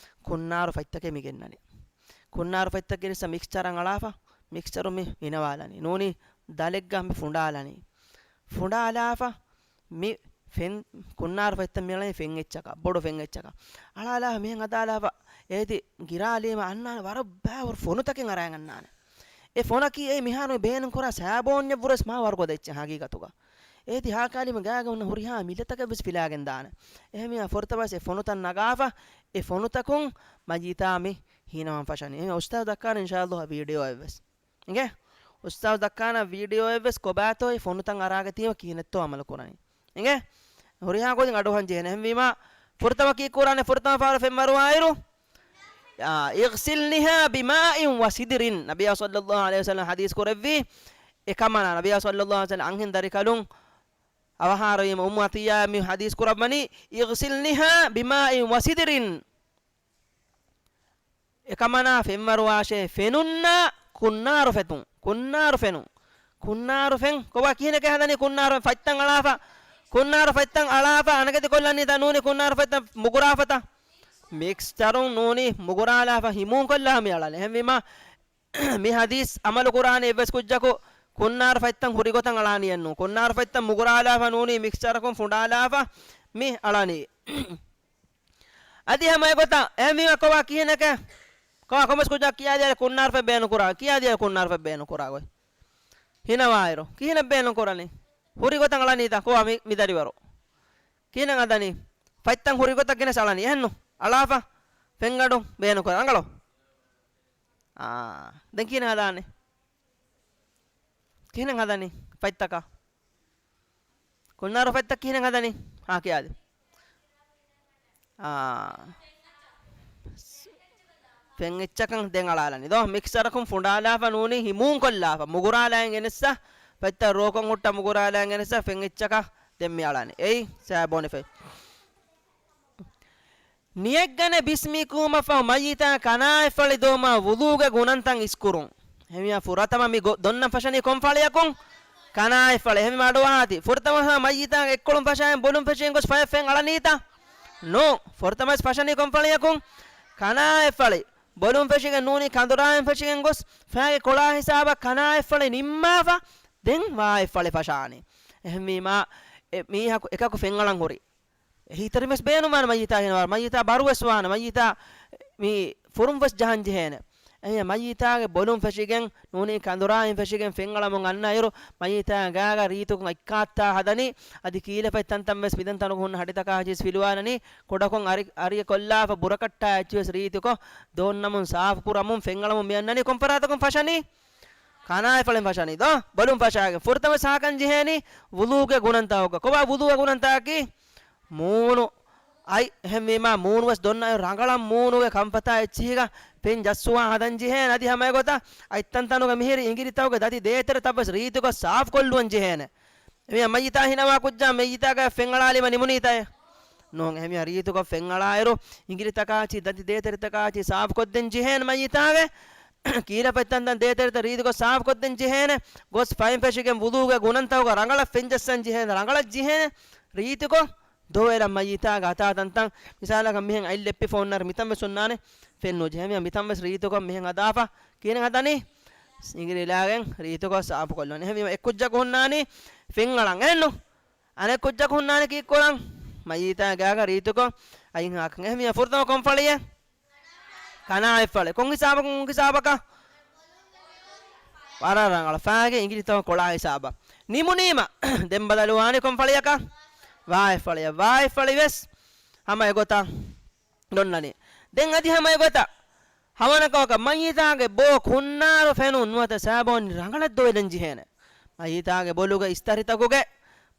ކުންނާރު ފަތްތަކެއް މި ގެންނަނީ. ކުންނާރު ފަތްތައް ގެނެއްސަ މިކްސްޗަރަށް އަޅާފަ، މިކްސްޗަރު މި ހިނަވާލަނީ. ނޫނީ ދަލެއްގަ މި ފުނޑާލަނީ. ފުނޑާލާފަ މި ފެން، ކުންނާރު ފަތްތައް މި އަޅަނީ ފެން އެއްޗަކަށް، ބޮޑު ފެން އެއްޗަކަށް. އަޅާލާފަ މިހެން ހަދާލާފަ އޭތި ގިރާލީމަ އަންނާނެ ވަރަށް ބައިވަރު ފޮނުތަކެއް އަރާން އަންނާނެ. އެ ފޮނަކީ އެ މިހާރު ބޭނުން ކުރާ ސާބޯންޏަށް ވުރެސް މާ ވަރުގަދަ އެއްޗެއް ހަގީގަތުގަ. އޭތި ހާކާލީމަ ގާގަ ހުންނަ ހުރިހާ މިލަތަކެއް ވެސް ފިލާގެން ދާނެ. އެހެންވިޔާ ފުރަތަމަ ވެސް އެ ފޮނުތައް ނަގާފަ އެ ފޮނުތަކުން މަޖީތާ މި ހީނަވަން ފަށަނީ. އެހެން އުސްތާޒު ދައްކާނެ އިންޝާﷲ ވީޑިއޯއެއް ވެސް. އިނގޭ؟ އުސްތާޒު ދައްކާނެ ވީޑިއޯއެއް ވެސް ކޮބާތޯ އެ ފޮނުތައް އަރާގަތީމަ ކިހިނެއްތޯ އަމަލު ކުރަނީ. އިނގޭ؟ ހުރިހާ ގޮތުން އަޑުއަހަން ޖެހޭނެ. އެހެންވީމާ ފުރަތަމަ ކީއްކުރާނެ؟ ފުރަތަމަ ފަހަރު ފެންވަރުވާއިރު، އާ، اغسلنها بماء وسدر. ނަބިއްޔާ ޞައްލައްލާހު ޢަލައިހި ވަސައްލަމަ ޙަދީޘް ކުރެއްވީ އެކަމަނާ. ނަބިއްޔާ ޞައްލައްލާހު ޢަލައިހި ވަސައްލަމަ އަންހެން ދަރިކަލުން އަވަހާރަވީމަ އުއްމު ޢަޠިއްޔާ މި ޙަދީޘް ކުރައްވަނީ، اغسلنها بماء وسدر. އެކަމަނާ ފެންވަރުވާށޭ ފެނުންނާ ކުންނާރު ފެތުން. ކުންނާރު ފެނުން. ކުންނާރު ފެން. ކޮބާ ކިހިނެއް ހަދަނީ ކުންނާރު ފަތްތައް އަޅާފަ؟ ކުންނާރު ފަތްތައް އަޅާފަ އަނެކެތި ކޮށްލަނީތަ ނޫނީ ކުންނާރު ފަތްތައް މުގުރާފަތަ؟ މިކްސްޗަރުން ނޫނީ މުގުރާލާފަ ހިމޫން ކޮށްލާ މި އަޅަނީ. އެހެންވީމާ މި ޙަދީޘް އަމަލު ކުރާނެ އެއްވެސް ކުއްޖަކު ކުންނާރު ފަތްތައް ހުރި ގޮތަށް އަޅާނީއެއްނު. ކުންނާރު ފަތްތައް މުގުރާލާފަ ނޫނީ މިކްސްޗަރަކުން ފުނޑާލާފަ މި އަޅަނީ. އަދި ހަމަ އެގޮތަށް އެހެންވީމަ ކޮބާ ކިހިނެކޭ؟ ކޮބާ ކޮންމެސް ކުއްޖަކަށް ކިޔާދިޔަ ކުންނާރު ފަތް ބޭނުން ކުރާ، ކިޔާދިޔަ ކުންނާރު ފަތް ބޭނުން ކުރާ ގޮތް. ހިނަވާއިރު. ކިހިނެއް ބޭނުން ކުރަނީ؟ ހުރި ގޮތަށް އަޅަނީތަ؟ ކޮބާ މި، މި ދަރިވަރު؟ ކިހިނެއް ހަދަނީ؟ ފަތްތައް ހުރި ގޮތަށް ގެނެސް އަޅަނީ. އެހެންނު؟ އަޅާފަ ފެންގަނޑު ބޭނުން ކުރާ. ރަނގަޅު. އާ. ދެން ކިހިނެއް ހަދާނެ؟ ކިހިނެއް ހަދަނީ؟ ފަތްތަކާ؟ ކުންނާރު ފަތްތައް ކިހިނެއް ހަދަނީ؟ ހާ ކިޔާދި. އާ. ފެން އެއްޗަކަށް ދެން އަޅާލަނީ ދޯ؟ މިކްސްޗަރަކުން ފުނޑާލާފަ ނޫނީ ހިމޫން ކޮށްލާފަ. މުގުރާލާއިން ގެނެއްސަ. ފަތްތައް ރޯކޮށް ހުއްޓަ މުގުރާލާއިން ގެނެއްސަ. ފެން އެއްޗަކަށް ދެން މި އަޅަނީ. އެއީ ސާބޯނި ފަތް. ނިޔަތްގަނެ ބިސްމި ކުރުމަށްފަހު މައްޔިތާ ކަނާތްފަޅި ދޮވުމަށް ވުޟޫގެ ގުނަންތައް އިސްކުރުން. އެހެންވީމާ ފުރަތަމަ މި ގޮ-، ދޮންނަން ފަށަނީ ކޮން ފަޅިއަކުން؟ ކަނާތްފަޅި. އެހެންވީމާ އަޑުއަހާތި. ފުރަތަމަ މައްޔިތާގެ އެއްކޮޅުން ފަށާއިން ބޮލުން ފެށިގެން ގޮސް ފަޔަށް ފެން އަޅަނީތަ؟ ނޫން. ފުރަތަމަ ވެސް ފަށަނީ ކޮން ފަޅިއަކުން؟ ކަނާތްފަޅި. ބޮލުން ފެށިގެން ނޫނީ ކަނދުރާއިން ފެށިގެން ގޮސް ފަޔާގެ ކޮޅާ ހިސާބަށް ކަނާތްފަޅި ނިންމާފަ ދެން ވާތްފަޅި ފަށާނީ. އެހެންވީމާ އެ މީހަކު އެކަކު ފެން އަޅަން ހުރި. އެހީތެރިން ވެސް ބޭނުންވާނެ މައްޔިތާ ހިނަވާ، މައްޔިތާ ބަރު ވެސް ވާނެ، މައްޔިތާ މި ފުރުން ވެސް ޖަހަން ޖެހޭނެ. އެހެން މައްޔިތާގެ ބޮލުން ފެށިގެން ނޫނީ ކަނދުރާއިން ފެށިގެން ފެން އަޅަމުން އަންނައިރު، މައްޔިތާ ގާގަ ރީތިކޮށް އަތްކާއްތާ ހަދަނީ، އަދި ކީލަފަތް ތަންތަން ވެސް މިދަން ތަނުގަ ހުންނަ ހަޑިތަކާ ހައްޗިސް ފިލުވާލަނީ، ކުޑަކޮށް އަރި، އަރިއެއް ކޮށްލާފަ ބުރަކައްޓާ އެއްޗި ވެސް ރީތިކޮށް ދޯންނަމުން ސާފު ކުރަމުން ފެން އަޅަމުން މި އަންނަނީ ކޮން ފަރާތަކުން ފަށަނީ؟ ކަނާތްފަޅިން ފަށަނީ ދޯ؟ ބޮލުން ފަށާގެން. ފުރަތަމަ ސާކަން ޖެހޭނީ ވުޟޫގެ ގުނަންތަކުގަ. ކޮބާ ވުޟޫގެ ގުނަންތަކަކީ؟ މޫނު އަތް. އެހެންވީމާ މޫނު ވެސް ދޮންނައިރު ރަނގަޅަށް މޫނުގެ ކަންފަތާ އެއްޗިހިގަ ފެން ޖައްސުވާ ހަދަން ޖެހޭނެ. އަދި ހަމަ އެގޮތަށް އަތްތަންތަނުގެ މިހިރި އިނގިލިތަކުގެ ދަތި ދޭތެރެތައް ވެސް ރީތިކޮށް ސާފުކޮށްލުވަން ޖެހޭނެ. އެމީހާ މައްޔިތާ ހިނަވާ ކުއްޖާ މައްޔިތާގެ ފެން އަޅާލީމަ ނިމުނީތައޭ؟ ނޫން. އެހެންވީމާ ރީތިކޮށް ފެން އަޅާއިރު، އިނގިލިތަކާޗި، ދަތި ދޭތެރެތަކާޗި ސާފުކޮށްދޭން ޖެހޭނެ މައްޔިތާގެ. ކީލަފަތްތަންތަން ދޭތެރެތައް ރީތިކޮށް ސާފުކޮށްދޭން ޖެހޭނެ. ގޮސް ފައިން ފެށިގެން ވުޟޫގެ ގުނަންތަކުގަ ރަނގަޅަށް ފެން ޖައްސަން ޖެހޭނެ. ރަނގަޅަށް ޖެހޭނެ. ރީތިކޮށް ދޮވެލަން މައްޔިތާގެ އަތާ ތަންތަން. މިސާލަކަށް މިހެން އަތް ލެއްޕިފަ އޮންނައިރު މިތަން ވެސް އޮންނާނެ ފެން ނުޖެހޭ. އެހެންވީމާ މިތަން ވެސް ރީތިކޮށް މިހެން ހަދާފަ. ކިހިނެއް ހަދަނީ؟ އިނގިލި އިލާގެން ރީތިކޮށް ސާފުކޮށްލަނީ. އެހެންވީމާ އެއްކުއްޖަކު ހުންނާނީ ފެން އަޅަން. އެހެންނު؟ އަނެއް ކުއްޖަކު ހުންނާނެ ކީއްކޮޅަން؟ މައްޔިތާ ގާގަ ރީތިކޮށް އަތް ހާކަން. އެހެންވީމާ ފުރަތަމަ ކޮން ފަޅިއެއް؟ ކަނާތްފަޅި. ކޮން ހިސާބަކުން، ކޮން ހިސާބަކަށް؟ ވަރަށް ރަނގަޅަށް. ފަޔާގެ އިނގިލިތަކުގެ ކޮޅާ ހިސާބަށް. ނިމުނީމަ ދެން ބަދަލުވާނީ ކޮން ފަޅިއަކަށް؟ ވާތްފަޅިއަށް. ވާތްފަޅި ވެސް ހަމަ އެގޮތަށް ދޮންނަނީ. ދެން އަދި ހަމަ އެގޮތަށް ހަމަ ކަމަކަށް މައްޔިތާގެ ބޯ ކުންނާރު ފެނުން ނުވަތަ ސާބޯނި ރަނގަޅަށް ދޮވެލަން ޖެހޭނެ. މައްޔިތާގެ ބޮލުގެ އިސްތަށިތަކުގެ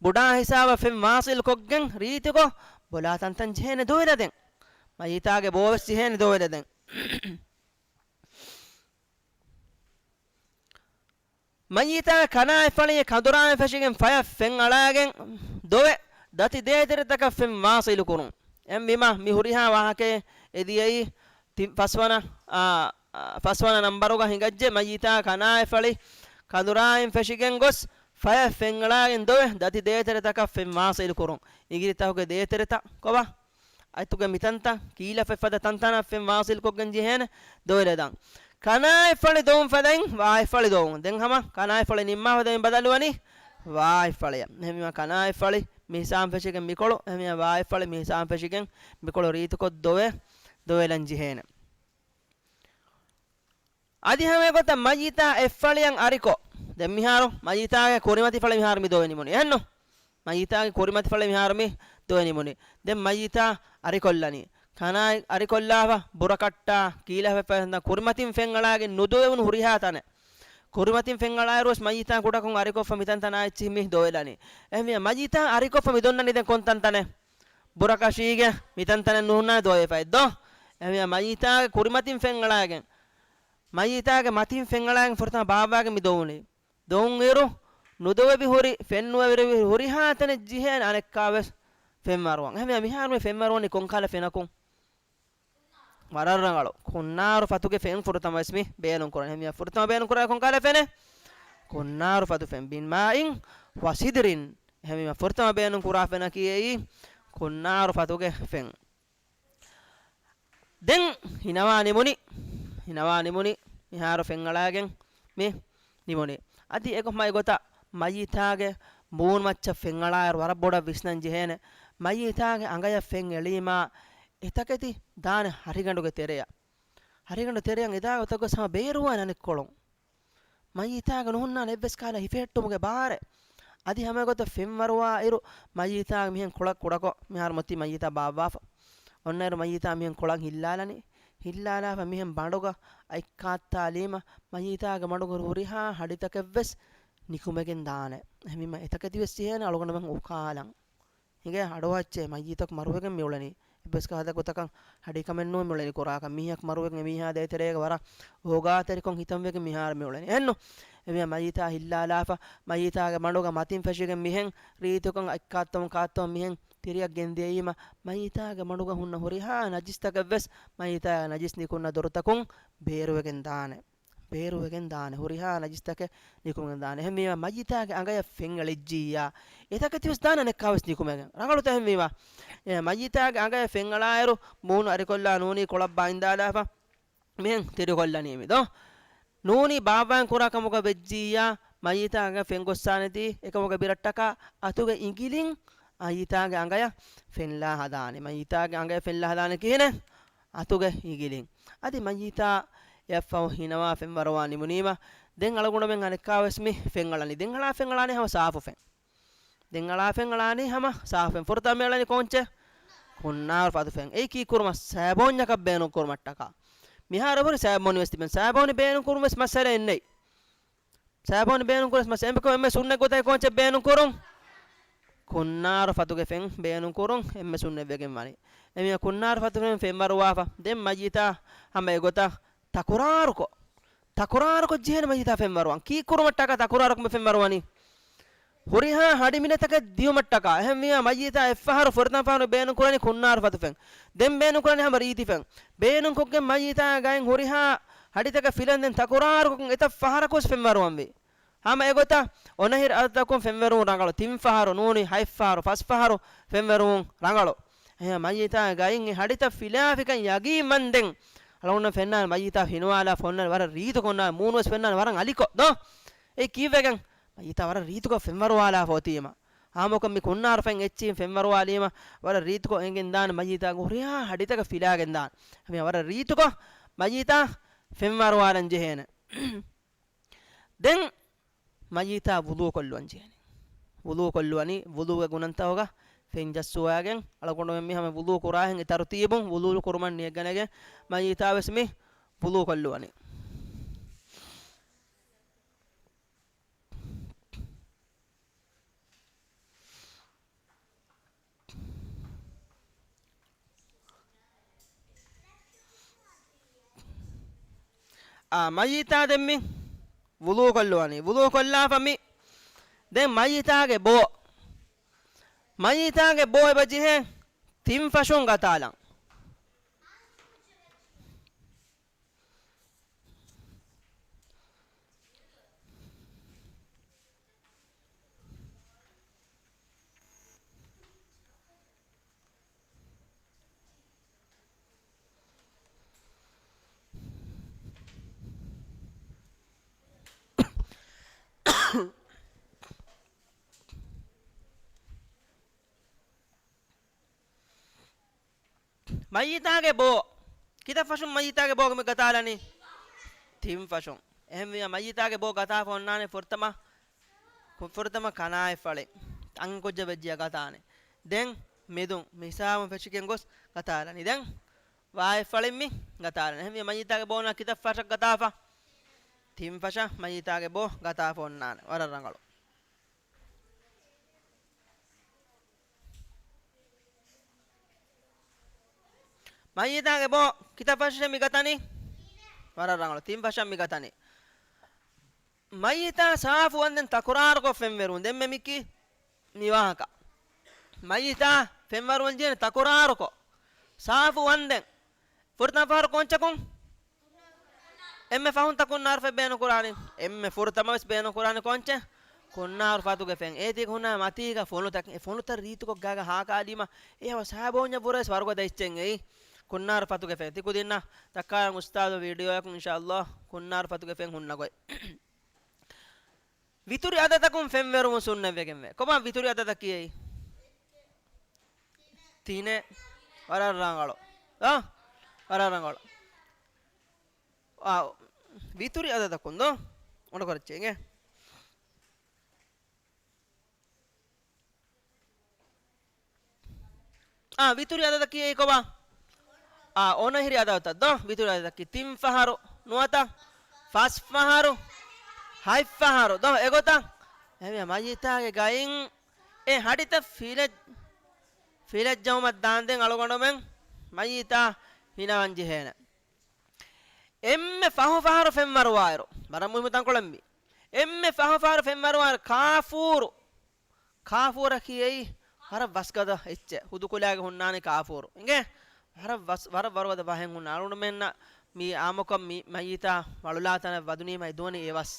ބުޑާ ހިސާބަށް ފެން ވާސިލް ކޮށްގެން ރީތިކޮށް ބޮލާ ތަންތަން ޖެހޭނެ ދޮވެލަދޭން. މައްޔިތާގެ ބޯ ވެސް ޖެހޭނެ ދޮވެލަދޭން. މައްޔިތާ ކަނާތްފަޅިއެއް ކަނދުރާއިން ފެށިގެން ފަޔަށް ފެން އަޅާގެން ދޮވެ ދަތި ދޭތެރެތަކަށް ފެން ވާސިލު ކުރުން. އެހެންވީމަ، މި ހުރިހާ ވާހަކައެއް އެދިޔައީ ތި-، ފަސްވަނަ، އާ، އާ، ފަސްވަނަ ނަންބަރުގަ ހިނގައްޖެ. މައްޔިތާ ކަނާ އެއްފަޅި ކަނދުރާއިން ފެށިގެން ގޮސް، ފަޔަށް ފެންއަޅާގެން ދޮވެ، ދަތި ދޭތެރެތަކަށް ފެން ވާސިލު ކުރުން. އިނގިލިތަކުގެ ދޭތެރެތައް ކޮބާ؟ އަތުގެ މިތަންތަން ކީލަފަތް ފަދަ ތަންތަނަށް ފެން ވާސިލްކޮށްގެން ޖެހޭނެ ދޮވެލަދާން. ކަނާ އެއްފަޅި ދޮވުން ފަދައިން ވާ އެއްފަޅި ދޮވުން. ދެން ހަމަ ކަނާ އެއްފަޅި ނިންމާފަ ދެން ބަދަލުވަނީ ވާ އެއްފަޅިއަށް. އެހެންވީމަ ކަނާ އެއްފަޅި މި ހިސާބުން ފެށިގެން މިކޮޅު، އެހެންވީމަ ވާ އެއްފަޅި މި ހިސާބުން ފެށިގެން މިކޮޅު ރީތިކޮށް ދޮވެ، ދޮވެލަން ޖެހޭނެ. އަދި ހަމަ އެގޮތަށް މައްޔިތާ އެއްފަޅިއަށް އަރިކޮށް، ދެން މިހާރު މައްޔިތާގެ ކުރިމަތި ފަޅި މިހާރު މި ދޮވެ ނިމުނީ. އެހެންނު؟ މައްޔިތާގެ ކުރިމަތި ފަޅި މިހާރު މި ދޮވެ ނިމުނީ. ދެން މައްޔިތާ އަރިކޮށްލަނީ. ކަނާ އަރިކޮށްލާފަ ބުރަކަށްޓާ ކީލަފަތް ފަދަ ކުރިމަތިން ފެންއަޅާގެން ނުދޮވެވުނު ހުރިހާ ތަނެއް. ކުރިމަތިން ފެންއަޅާއިރުވެސް މައްޔިތާ ކުޑަކޮށް އަރިކޮށްފަ މިތަންތަނާ އެއްޗިހި މި ދޮވެލަނީ. އެހެންވީމަ މައްޔިތާ އަރިކޮށްފަ މި ދޮންނަނީ ދެން ކޮން ތަންތަނެއް؟ ބުރަކަށީގެ މިތަންތަނެއް ނުހުންނާނެ ދޮވެފަ އެއްދޯ. އެހެންވީމަ މައްޔިތާގެ ކުރިމަތިން ފެންއަޅާގެން، މައްޔިތާގެ މަތިން ފެންއަޅާގެން ފުރަތަމަ ބާއްވާގެން މި ދޮވުނީ. ދޮވުން އިރު ނުދޮވެވި ހުރި، ފެން ނުއެވި ހުރިހާ ތަނެއް ޖެހޭނެ އަނެއްކާވެސް ފެން ވަރުވަން. އެހެންވެ މިހާރު މި ފެން ވަރުވަނީ ކޮންކަހަލަ ފެނަކުން؟ ވަރަށް ރަނގަޅު. ކުންނާރު ފަތުގެ ފެން ފުރަތަމަވެސް މި ބޭނުން ކުރަނީ. އެހެންވީމަ ފުރަތަމަ ބޭނުން ކުރާ ކޮންކަހަލަ ފެނެއް؟ ކުންނާރު ފަތު ފެން. މިން މާއިން ވަސިދްރިން. އެހެންވީމަ ފުރަތަމަ ބޭނުން ކުރާ ފެނަކީ އެއީ ކުންނާރު ފަތުގެ ފެން. ދެން ހިނަވާ ނިމުނީ، ހިނަވާ ނިމުނީ މިހާރު ފެންއަޅާގެން މި ނިމުނީ. އަދި އެކަމާ އެގޮތަށް މައްޔިތާގެ މޫނުމައްޗަށް ފެންއަޅާއިރު ވަރަށް ބޮޑަށް ވިސްނަން ޖެހޭނެ. މައްޔިތާގެ އަނގަޔަށް ފެން އެޅީމާ އެތަކެތި ދާނެ ހަރިގަނޑުގެ ތެރެއަށް. ހަރިގަނޑު ތެރެއަށް އެދާ ގޮތަށް ގޮސް ހަމަ ބޭރުވާ އަނެއްކޮޅުން. މައްޔިތާގެ ނުހުންނާނެ އެއްވެސް ކަހަލަ ހިފެހެއްޓުމުގެ ބާރެއް. އަދި ހަމަ އެގޮތަށް ފެންވަރުވާ އިރު މައްޔިތާގެ މިހެން ކޮޅަށް ކުޑަކޮށް މިހާރު މޮތީ މައްޔިތާ ބާއްވާފަ. އޮންނައިރު މައްޔިތާ މިހެން ކޮޅަށް ހިއްލާލަނީ. ހިއްލާލާފަ މިހެން ބަނޑުގަ އަތް ކާއްތާލީމަ މައްޔިތާގެ ބަނޑުގަ ހުރިހާ ހަޑިތަކެއްވެސް ނިކުމެގެން ދާނެ. އެހެންވީމަ އެތަކެތިވެސް ޖެހޭނެ އަޅުގަނޑުމެން އުކާލަން. ހިނގޭ އަޑުއައްޗޭ މައްޔިތަކު މަރުވެގެން މިއުޅެނީ. އެއްވެސް ކަހަލަ ގޮތަކަށް ހަޑި ކަމެއް ނޫން މިއުޅެނީ ކުރާކަށް. މީހަކު މަރުވެގެން އެމީހާ ދޭތެރޭގަ ވަރަށް އޯގާތެރިކޮށް ހިތަންވެގެން މިހާރު މިއުޅެނީ. އެހެންނު؟ އެމީހާ މައްޔިތާ ހިއްލާލާފަ، މައްޔިތާގެ ބަނޑުގަ މަތިން ފެށިގެން މިހެން ރީތިކޮށް އަތްކާއްތަމުން ކާއްތަމުން މިހެން ތިރިއަށް ގެންދިޔައީމަ، މައްޔިތާގެ ބަނޑުގަ ހުންނަ ހުރިހާ ނަޖިސްތަކެއްވެސް މައްޔިތާގެ ނަޖިސް ނިކުންނަ ދޮރުތަކުން ބޭރުވެގެން ދާނެ. ބޭރުވެގެން ދާނެ. ހުރިހާ ނަޖިސްތަކެއް ނިކުމެގެން ދާނެ. އެހެންވީމަ މައްޔިތާގެ އަނގަޔަށް ފެން އެޅިއްޖިއްޔާ، އެތަކެތިވެސް ދާނެ އަނެއްކާވެސް ނިކުމެގެން. ރަނގަޅުތަ އެހެންވީމަ؟ އެ މައްޔިތާގެ އަނގަޔަށް ފެން އަޅާއިރު މޫނު އަރިކޮށްލާ ނޫނީ ކޮޅަށް ބާއިންދާލާފަ މިހެން ތިރިކޮށްލަނީމި ދޯ. ނޫނީ ބާއްވާން ކުރާ ކަމުގަ ވެއްޖިއްޔާ، މައްޔިތާގެ ފެން ގޮއްސާނެތީ އެކަމުގަ ބިރަށްޓަކާ އަތުގެ އިނގިލިން މައްޔިތާގެ އަނގަޔަށް ފެންލާ ހަދާނެ. މައްޔިތާގެ އަނގަޔަށް ފެންލާ ހަދާނެ ކިހިނެއް؟ އަތުގެ އިނގިލިން. އަދި މައްޔިތާ އެއަށްފަހު ހިނަވާ ފެންވަރުވާ ނިމުނީމަ، ދެން އަޅުގަނޑުމެން އަނެއްކާވެސް މި ފެންއަޅަނީ. ދެން އަޅާ ފެންއަޅާނީ ހަމަ ސާފު ފެން. ދެން އަޅާ ފެންއަޅާނީ ހަމަ ސާފު ފެން. ފުރަތަމަ އެޅަނީ ކޯންޗެއް؟ ކުންނާރު ފަތު ފެން. އެއީ ކީއްކުރުމަށް؟ ސައިބޯންޏަކަށް ބޭނުންކުރުމަށްޓަކާ. މިހާރު ހުރި ސައިބޯނިވެސް ތިބެން. ސައިބޯނި ބޭނުންކުރުން ވެސް މައްސަލައެއް ނެތް. ސައިބޯނި ބޭނުންކުރަސް މަސް އެނބެކޮށް އެންމެ ސުންނަތް ގޮތަކީ ކޯންޗެއް ބޭނުންކުރުން؟ ކުންނާރު ފަތުގެ ފެން ބޭނުންކުރުން އެންމެ ސުންނަތްވެގެން ވަނީ. އެމީހާ ކުންނާރު ފަތު ފެން ފެންވަރުވާފަ. ދެން މައްޔިތާ ހަމަ އެގޮތަށް ތަކުރާރުކޮށް، ތަކުރާރުކޮށް ޖެހޭނެ މައްޔިތާ ފެންވަރުވަން. ކީއްކުރުމަށްޓަކާ ތަކުރާރުކޮށް މި ފެންވަރުވަނީ؟ ހުރިހާ ހަޑި މިނެތަކެއް ދިޔުމަށްޓަކާ. އެހެންވީމާ މައްޔިތާ އެއްފަހަރު ފުރަތަމަ ފަހަރު ބޭނުންކުރަނީ ކުންނާރު ފަތު ފެން. ދެން ބޭނުންކުރަނީ ހަމަ ރީތި ފެން. ބޭނުންކޮށްގެން މައްޔިތާ ގައިން ހުރިހާ ހަޑިތަކެއް ފިލަންދެން ތަކުރާރުކޮށް އެތައް ފަހަރަކުވެސް ފެންވަރުވަންވީ. ހަމަ އެގޮތަށް އޮނަހިރި އަދަދަކުން ފެންވަރުވުން ރަނގަޅު. ތިން ފަހަރު ނޫނީ ހަތް ފަހަރު ފަސް ފަހަރު ފެންވަރުވުން ރަނގަޅު. އެހެން މައްޔިތާ ގައިން އެ ހަޑިތައް ފިލާފިކަން ޔަގީންވަންދެން އަޅުގަނޑު ފެންނާނެ މައްޔިތާ ހިނުވާލާފަ އޮންނާނެ ވަރަށް ރީތިކޮށް އޮންނާނެ މޫނުވެސް ފެންނާނެ ވަރަށް އަލިކޮށް ދޯ. އެ ކީއްވެގެން؟ މައްޔިތާ ވަރަށް ރީތިކޮށް ފެންވަރުވާލާފަ އޮތީމަ. ހާމަކޮށް މި ކުންނާރު ފެން އެއްޗިހިން ފެންވަރުވާލީމަ ވަރަށް ރީތިކޮށް އެނގެން ދާނެ މައްޔިތާގެ ހުރިހާ ހަޑިތަކަށް ފިލާގެން ދާނެ. ހަމަ ވަރަށް ރީތިކޮށް މައްޔިތާ ފެންވަރުވާލަން ޖެހޭނެ. ދެން މައްޔިތާ ވުޟޫ ކޮށްލުވަން ޖެހޭނެ. ވުޟޫ ކޮށްލުވަނީ، ވުޟޫގެ ގުނަންތަކުގަ ފެން ޖައްސުވާގެން، އަޅުގަނޑުމެން މި ހަމަ ވުޟޫ ކުރާހެން އެ ތަރުތީބުން ވުޟޫ ކުރުމަށް ނިޔަތްގަނެގެން މައްޔިތާ ވެސް މި ވުޟޫ ކޮށްލުވަނީ. އާ، މައްޔިތާ ދެން މި ވުޟޫ ކޮށްލުވަނީ. ވުޟޫ ކޮށްލާފަ މި ދެން މައްޔިތާގެ ބޯ، މައްޔިތާގެ ބޯ އެބަ ޖެހޭ ތިން ފަށުން ގަތާލަން. މައްޔިތާގެ ބޯ. ކިތައް ފަށުން މައްޔިތާގެ ބޯ މި ގަތާލަނީ؟ ތިން ފަށުން. އެހެންވިޔަ މައްޔިތާގެ ބޯ ގަތާފަ އޮންނާނެ ފުރަތަމަ، ފުރަތަމަ ކަނާއެއް ފަޅި އަންކޮއްޖަ ވެއްޖިޔަ ގަތާނެ. ދެން މެދުން މިސާމު ފެށިގެން ގޮސް ގަތާލަނީ. ދެން ވާއެއް ފަޅިން މި ގަތާލަނީ. އެހެންވިޔަ މައްޔިތާގެ ބޯ ނާ ކިތައް ފަށަށް ގަތާފަ؟ ތިން ފަށަށް މައްޔިތާގެ ބޯ ގަތާފަ އޮންނާނެ. ވަރަށް ރަނގަޅު. މައްޔިތާގެ ބޯ ކިތައް ފަށަށް މި ގަތަނީ؟ ވަރަށް ރަނގަޅު. ތިން ފަށަށް މި ގަތަނީ. މައްޔިތާ ސާފު ވަންދެން ތަކުރާރުކޮށް ފެންވެރުން. ދެންމެ މިކީ މި ވާހަކަ. މައްޔިތާ ފެންވަރުވަން ޖެހޭނެ ތަކުރާރުކޮށް. ސާފު ވަންދެން. ފުރަތަމަ ފަހަރު ކޮންޗަކުން؟ އެންމެ ފަހުންތަ ކުންނާރު ފަތް ބޭނުން ކުރާނީ؟ އެންމެ ފުރަތަމަވެސް ބޭނުން ކުރާނީ ކޮންޗެއް؟ ކުންނާރު ފަތުގެ ފެން. އޭތި ހުންނާ މަތީގަ ފޮނުތައް، އެ ފޮނުތައް ރީތިކޮށް ގާގަ ހާކާލީމަ، އެ ހަވަސް ހާބޯންޏަށް ވުރެސް ވަރުގަދަ އެއްޗެއް އެއީ. ކުންނާރު ފަތުގެ ފެން. ތި ކުދިންނަށް ދައްކާލަން އުސްތާދު ވީޑިއޯއަކުން އިންޝާﷲ ކުންނާރު ފަތުގެ ފެން ހުންނަ ގޮތް. ވިތުރި އަދަދަކުން ފެންވެރުމުން ސުންނަތްވެގެންވޭ. ކޮބާ ވިތުރި އަދަދަކީ އެއީ؟ ތިނެއް. ވަރަށް ރަނގަޅު. އާ؟ ވަރަށް ރަނގަޅު. އާ، ވިތުރި އަދަދަކުން ދޯ؟ އޮންނަ ކޮރައްޗޭ އިނގޭ. އާ، ވިތުރި އަދަދަކީ އެއީ ކޮބާ؟ އާ، އޮނަހިރި އަދަދުތައް ދޯ؟ ވިތުރި އަދަދަކީ ތިން ފަހަރު ނުވަތަ؟ ފަސް ފަހަރު؟ ހަތް ފަހަރު ދޯ؟ އެގޮތަށް؟ އެހެންވެ މައްޔިތާގެ ގައިން އެ ހަޑިތައް ފިލެ-، ފިލައްޖައުމަށް ދާންދެން އަޅުގަނޑުމެން މައްޔިތާ ހިނަވަން ޖެހޭނެ. އެންމެ ފަހު ފަހަރު ފެންވަރުވާއިރު، ވަރަށް މުހިއްމު ތަންކޮޅެއް މީ. އެންމެ ފަހު ފަހަރު ފެންވަރުވާއިރު ކާފޫރު، ކާފޫރަކީ އެއީ ވަރަށް ވަސްގަދަ އެއްޗެއް. ހުދުކުލައިގެ ހުންނާނެ ކާފޫރު. އިނގޭ؟ ވަރަށް ވަސް-، ވަރަށް ވަރުގަދަ ވަހެއް ހުންނާނެ. އަޅުގަނޑުމެންނަށް މީ އާއްމުކޮށް މި މައްޔިތާ ވަޅުލާ ތަނަށް ވަދުނީމަ އެ ދުވަނީ އެ ވަސް.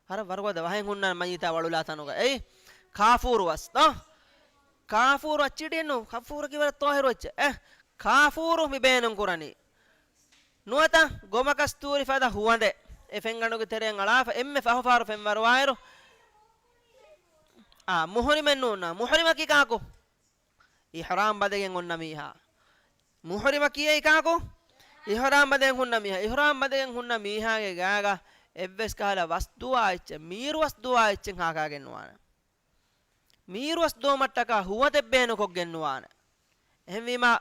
ވަރަށް ވަރުގަދަ ވަހެއް ހުންނާނެ މައްޔިތާ ވަޅުލާ ތަނުގަ. އެއީ ކާފޫރު ވަސް. ދޯ؟ ކާފޫރު އައްޗިޑިއެއްނު، ކާފޫރަކީ ވަރަށް ޠާހިރު އެއްޗެއް. އެ ކާފޫރު މި ބޭނުން ކުރަނީ. ނުވަތަ ގޮމަކަސްތޫރި ފަދަ ހުވަނދެއް އެ ފެންގަނޑުގެ ތެރެއިން އަޅާފަ އެންމެ ފަހު ފަހަރު ފެންވަރުވާއިރު، އާ، މުހުރިމެއް ނޫންނާ. މުހުރިމަކީ ކާކު؟ އިޙްރާމް ބަދެގެން އޮންނަ މީހާ. މުހުރިމަކީ އެއީ ކާކު؟ އިޙްރާމް ބަދެގެން ހުންނަ މީހާ. އިޙްރާމް ބަދެގެން ހުންނަ މީހާގެ ގާގަ އެއްވެސް ކަހަލަ ވަސް ދުވާ އެއްޗެއް، މީރު ވަސް ދުވާ އެއްޗެއް ހާކާގެން ނުވާނެ. މީރުވަސް ދުވުމަށްޓަކާ ހުވަދެއް ބޭނުކޮށްގެން ނުވާނެ. އެހެންވީމާ،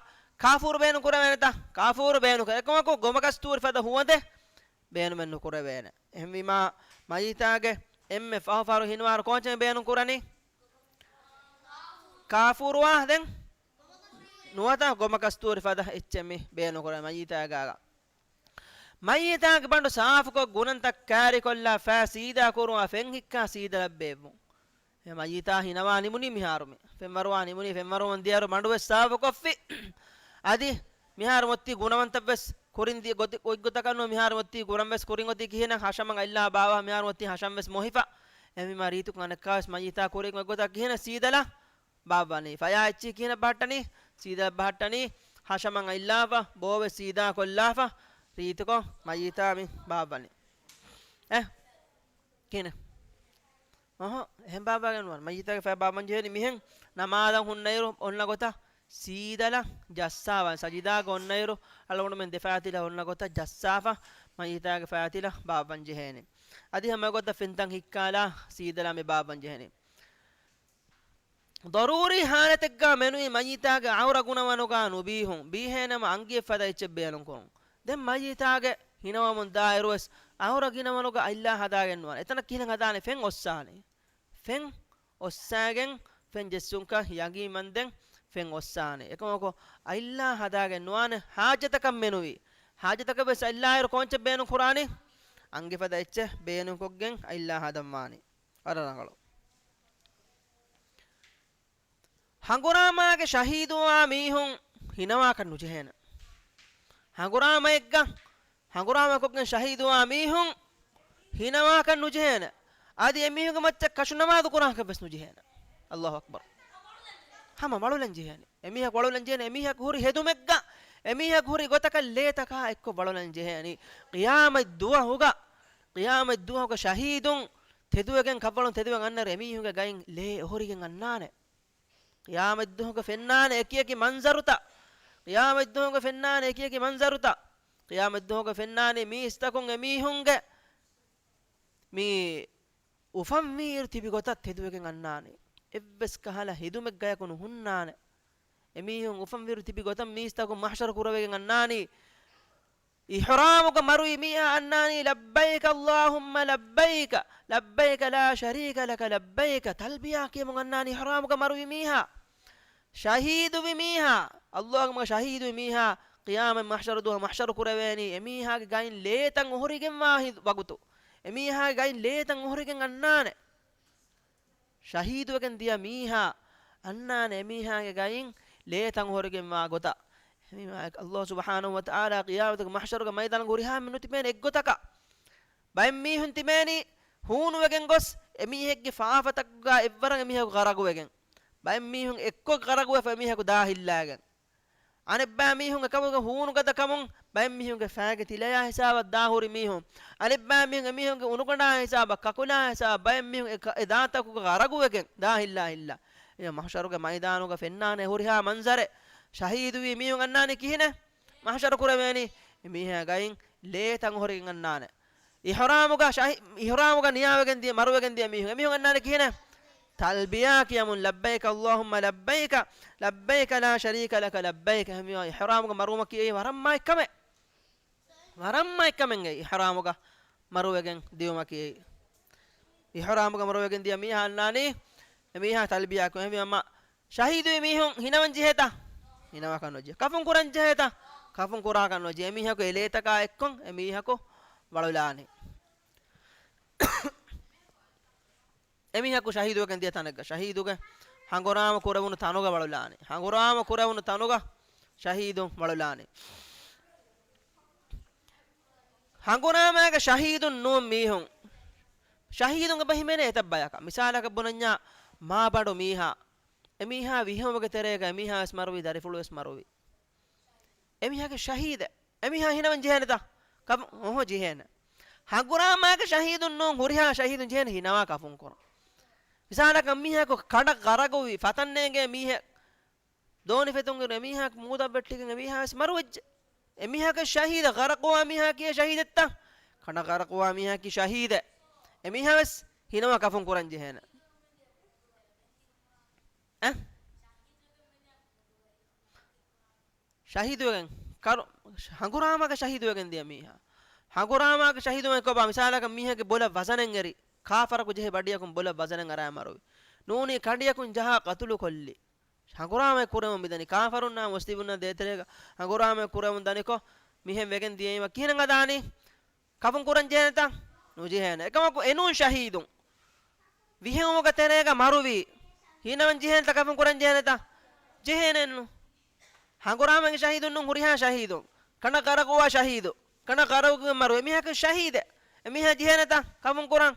ކާފޫރު ބޭނުން ކުރެވޭނެތަ؟ ކާފޫރު ބޭނުން ކުރެވޭ. އެކަމަކު ގޮމަކަސްތޫރި ފަދަ ހުވަދެއް ބޭނުމެއް ނުކުރެވޭނެ. އެހެންވީމާ، މައްޔިތާގެ އެންމެ ފަހު ފަހަރު ހިނުވާރު ކޯޗެއް ބޭނުން ކުރަނީ؟ ކާފޫރުވާ ދެން ނުވަތަ ގޮމަކަސްތޫރި ފަދަ އެއްޗެއް މި ބޭނުން ކުރަނީ މައްޔިތާގާ. މައްޔިތާގެ ބަނޑު ސާފުކޮށް ގުނަންތައް ކާރިކޮށްލާ ފައި ސީދާ ކުރުވާ ފެން ހިއްކާ ސީދަލަށް ބޭއްވުން. އެ މައްޔިތާ ހިނަވާ ނިމުނީ މިހާރު މި. ފެންވަރުވާ ނިމުނީ، ފެންވަރުވަން ދިޔައިރު ބަނޑުވެސް ސާފުކޮށްފި. އަދި މިހާރު މޮއްތީ ގުނަވަންތައްވެސް ކުރިން ދިޔަ ގޮތި-، ގޮތްގޮތަކަށް ނޫން، މިހާރު މޮއްތީ ގުނަންވެސް ކުރިން އޮތީ ކިހިނެއް ހަށަމަން އައިލާ ބާވާ، މިހާރު މޮއްތީ ހަށަންވެސް މޮހިފަ. އެހެންވީމާ ރީތިކޮށް އަނެއްކާވެސް މައްޔިތާ ކުރިން ގޮތްގޮތަށް ކިހިނެއް ސީދަލަށް ބާއްވަނީ. ފަޔާ އެއްޗިހި ކިހިނެއް ބަހައްޓަނީ؟ ސީދަލަށް ބަހައްޓަނީ. ހަށަމަން އައިލާފަ، ބޯވެސް ސީދާ ކޮށްލާފަ، ރީތިކޮށް މައްޔިތާ މި ބާއްވަނީ. އެ؟ ކިހިނެއް؟ އަހަ، އެހެން ބާއްވާގެން ނުވާނެ. މައްޔިތާގެ ފަޔަށް ބާއްވަން ޖެހޭނީ މިހެން ނަމާދަށް ހުންނައިރު އޮންނަ ގޮތަށް ސީދަލަށް ޖައްސާފަ، ސަޖިދާގަ އޮންނައިރު އަޅުގަނޑުމެން ދެފަޔާ ތިލަ އޮންނަ ގޮތަށް ޖައްސާފަ، މައްޔިތާގެ ފަޔާ ތިލަ ބާއްވަން ޖެހޭނެ. އަދި ހަމަ ގޮތަށް ފެންތައް ހިއްކާލާ ސީދަލާ މި ބާއްވަން ޖެހޭނެ. ޟަރޫރީ ޙާލަތެއްގަ މެނުވީ މައްޔިތާގެ އައުރަ ގުނަވަނުގަ ނުބީހުން، ބީހޭނަމަ އަނގިއެއް ފަދަ އެއްޗެއް ބޭނުން ކުރުން. ދެން މައްޔިތާގެ ހިނަވަމުން ދާއިރުވެސް އައުރަ ގިނަވަނުގަ އައިލާ ހަދާގެން ނުވާނެ. އެތަނަށް ކިހިނެއް ހަދާނެ؟ ފެން އޮއްސާނެ. ފެން އޮއްސާގެން ފެން ޖެއްސުންކަން ޔަގީން ވަންދެން ފެން އޮއްސާނެ. އެކަމަކު އައިލާ ހަދާގެން ނުވާނެ. ޙާޖަތަކަށް މެނުވީ. ޙާޖަތަކަށް ވެސް އައިލާއިރު ކޯންޗެއް ބޭނުން ކުރާނީ؟ އަނގިފަދަ އެއްޗެއް ބޭނުންކޮށްގެން އައިލާ ހަދަން ވާނީ. ވަރަށް ރަނގަޅު. ހަނގުރާމާގެ ޝަހީދުވާ މީހުން ހިނަވާކަށް ނުޖެހޭނެ. ހަނގުރާމައެއްގަ ހަނގުރާމަކޮށްގެން ޝަހީދުވާ މީހުން ހިނަވާކަށް ނުޖެހޭނެ. އަދި އެމީހުންގެ މައްޗަށް ކަށުނަމާދު ކުރާކަށް ވެސް ނުޖެހޭނެ. އައްލާހު އަކްބަރު. ހަމަ ވަޅުލަން ޖެހޭނެ. އެމީހަކު ވަޅުލަން ޖެހޭނެ. އެމީހަކު ހުރި ހެދުމެއްގަ، އެމީހަކު ހުރި ގޮތަކަށް ލޭތަކާ އެއްކޮށް ވަޅުލަން ޖެހޭނީ. ޤިޔާމަތް ދުވަހުގަ، ޤިޔާމަތް ދުވަހުގަ ޝަހީދުން ތެދުވެގެން، ކަށްވަޅުން ތެދުވެގެން އަންނައިރު އެމީހުންގެ ގައިން ލޭ އޮހޮރިގެން އަންނާނެ. ޤިޔާމަތްދުވަހުގަ ފެންނާނެ އެކިއެކި މަންޒަރުތައް. ޤިޔާމަތްދުވަހުގަ ފެންނާނެ އެކިއެކި މަންޒަރުތައް. ޤިޔާމަތްދުވަހުގަ ފެންނާނެ މީސްތަކުން އެމީހުންގެ މި އުފަންވީއިރު ތިބި ގޮތަށް ތެދުވެގެން އަންނާނެ. އެއްވެސް ކަހަލަ ހެދުމެއްގަޔަކު ނުހުންނާނެ. އެމީހުން އުފަންވީއިރު ތިބި ގޮތަށް މީސްތަކުން މަޙްޝަރު ކުރެވިގެން އަންނާނީ. އިޙްރާމުގަ މަރުވި މީހާ އަންނާނީ، "ލައްބައިކަ އައްލާހުއްމަ ލައްބައިކަ، ލައްބައިކަ ލާ ޝަރީކަ ލަކަ ލައްބައިކަ." ތަލްބިޔާ ކިޔަމުން އަންނާނީ އިޙްރާމުގަ މަރުވި މީހާ. ޝަހީދުވި މީހާ، އައްލާހުގެ ޝަހީދުވި މީހާ، ޤިޔާމަތް މަޙްޝަރު ދުވަހު މަޙްޝަރު ކުރެވޭނީ، އެމީހާގެ ގައިން ލޭތައް އޮހޮރިގެންވާ ހި-، ވަގުތު. އެމީހާގެ ގައިން ލޭތައް އޮހޮރިގެން އަންނާނެ. ޝަހީދުވެގެން ދިޔަ މީހާ އަންނާނެ އެމީހާގެ ގައިން ލޭތައް އޮހޮރިގެންވާ ގޮތަށް. އެމީހާ އައްލާހު ސުބްޙާނަހު ވަތަޢާލާ ޤިޔާމަތުގެ މަޙްޝަރުގެ މައިދާނަށް ހުރިހާ މިން ނުތިބޭނެ އެއްގޮތަކަށް. ބައެއް މީހުން ތިބޭނީ ހޫނުވެގެން ގޮސް، އެމީހެއްގެ ފާފަތަކުގަ އެއްވަރަށް އެމީހަކު ޣަރަގުވެގެން. ބައެއް މީހުން އެއްކޮށް ޣަރަގުވެފަ އެމީހަކު ދާހިއްލާގެން. އަނެއްބައި މީހުން އެކަމުގެ ހޫނުގަދަކަމުން ބައެއް މީހުންގެ ފައިގެ ތިލަޔާ ހިސާބަށް ދާ ހުރި މީހުން. އަނެއްބައި މީހުން އެމީހުންގެ އުނުގަނޑާ ހިސާބަށް، ކަކުލާ ހިސާބަށް ބައެއް މީހުން އެ ކަ-، އެ ދާތަކުގަ ޣަރަގުވެގެން ދާހިއްލާ ހިއްލާ. އެ މަޙްޝަރުގެ މައިދާނުގަ ފެންނާނެ ހުރިހާ މަންޒަރެއް. ޝަހީދުވީ މީހުން އަންނާނީ ކިހިނެއް؟ މަޙްޝަރު ކުރެވޭނީ އެމީހާ ގައިން ލޭތައް އޮހޮރިގެން އަންނާނެ. އިޙްރާމުގަ ޝަހީ-، އިޙްރާމުގަ ނިޔާވެގެން ދިޔަ، މަރުވެގެން ދިޔަ މީހުން، އެމީހުން އަންނާނެ ކިހިނެއް؟ ތަލްބިޔާ ކިޔަމުން، "ލައްބައިކަ އައްލާހުއްމަ ލައްބައިކަ، ލައްބައިކަ ލާ ޝަރީކަ ލަކަ ލައްބައިކަ." އެމީހާ އިޙްރާމުގަ މަރުވުމަކީ އެއީ ވަރަށް މާތް ކަމެއް. ވަރަށް މާތް ކަމެއް އެއީ އިޙްރާމުގަ މަރުވެގެން ދިޔުމަކީ އެއީ. އިޙްރާމުގަ މަރުވެގެން ދިޔަ މީހާ އަންނާނީ، އެމީހާ ތަލްބިޔާ ކުރޭ. އެހެންވީމަ ޝަހީދުވި މީހުން ހިނަވަން ޖެހޭތަ؟ ހިނަވާކަށް ނުޖެހޭ. ކަފުން ކުރަން ޖެހޭތަ؟ ކަފުން ކުރާކަށް ނުޖެހޭ. އެމީހަކު އެ ލޭތަކާ އެއްކޮށް އެމީހަކު ވަޅުލާނީ. އެމީހަކު ޝަހީދުވެގެން ދިޔަ ތަނެއްގަ، ޝަހީދުގެ ހަނގުރާމަ ކުރެވުނު ތަނުގަ ވަޅުލާނީ. ހަނގުރާމަ ކުރެވުނު ތަނުގަ ޝަހީދުން ވަޅުލާނީ. ހަނގުރާމައިގެ ޝަހީދުން ނޫން މީހުން، ޝަހީދުން އެބަ ހިމެނޭ އެތައް ބަޔަކަށް. މިސާލަކަށް ބުނަންޏާ، މާބަނޑު މީހާ، އެމީހާ ވިހެއުމުގެ ތެރޭގަ އެމީހާ ވެސް މަރުވި، ދަރިފުޅު ވެސް މަރުވި. އެމީހާގެ ޝަހީދެއް. އެމީހާ ހިނަވަން ޖެހޭނެތަ؟ ކަފު-، އޮހޮ ޖެހޭނެ. ހަނގުރާމައިގެ ޝަހީދުން ނޫން، ހުރިހާ ޝަހީދުން ޖެހޭނެ ހިނަވާ ކަފުން ކުރަން. މިސާލަކަށް މީހަކު ކަނޑަށް ޣަރަގުވި، ފަތަން ނޭނގޭ މީހެއް ދޯނި ފެތުން އިރު އެމީހާ މޫދަށް ވެއްޓިގެން އެމީހާ ވެސް މަރުވެއްޖެ. އެމީހާގެ ޝަހީދަށް ޣަރަޤުވާ މީހާ ކިޔޭ ޝަހީދެއްތަ؟ ކަނޑަށް ޣަރަޤުވާ މީހާ ކިޔޭ ޝަހީދެއް. އެމީހާ ވެސް ހިނަވާ ކަފުން ކުރަން ޖެހޭނެ. އެ؟ ޝަހީދުވެގެން ކަރު-، ހަނގުރާމާގެ ޝަހީދުވެގެން ދިޔަ މީހާ. ހަނގުރާމާގެ ޝަހީދުވެ ކޮބާ؟ މިސާލަކަށް މީހެއްގެ ބޮލަށް ވަޒަނެއް އެރި، ކާފަރަކު ޖެހި ބަޑިއަކުން ބޮލަށް ވަޒަނެއް އަރާ މަރުވި. ނޫނީ ކަނޑިއަކުން ޖަހާ ޤަތުލު ކޮށްލި. ހަނގުރާމައެއް ކުރެވުން މިދަނީ. ކާފަރުންނާ މުސްލިމުންނާ ދޭތެރޭގަ ހަނގުރާމައެއް ކުރެވުން ދަނިކޮށް، މިހެން ވެގެން ދިޔައީމަ ކިހިނެއް ހަދާނީ؟ ކަފުން ކުރަން ޖެހޭނެތަ؟ ނުޖެހޭނެ. އެކަމަކު އެނޫން ޝަހީދުން. ވިހެއުމުގެ ތެރޭގަ މަރުވީ. ހިނަވަން ޖެހޭނެތަ؟ ކަފުން ކުރަން ޖެހޭނެތަ؟ ޖެހޭނެއެއްނު. ހަނގުރާމަގެ ޝަހީދުން ނޫން، ހުރިހާ ޝަހީދުން. ކަނޑަށް ޣަރަޤުވާ ޝަހީދު. ކަނޑަށް ޣަރަޤުވި މަރު. އެމީހަކު ޝަހީދެއް. އެމީހާ ޖެހޭނެތަ؟ ކަފުން ކުރަން.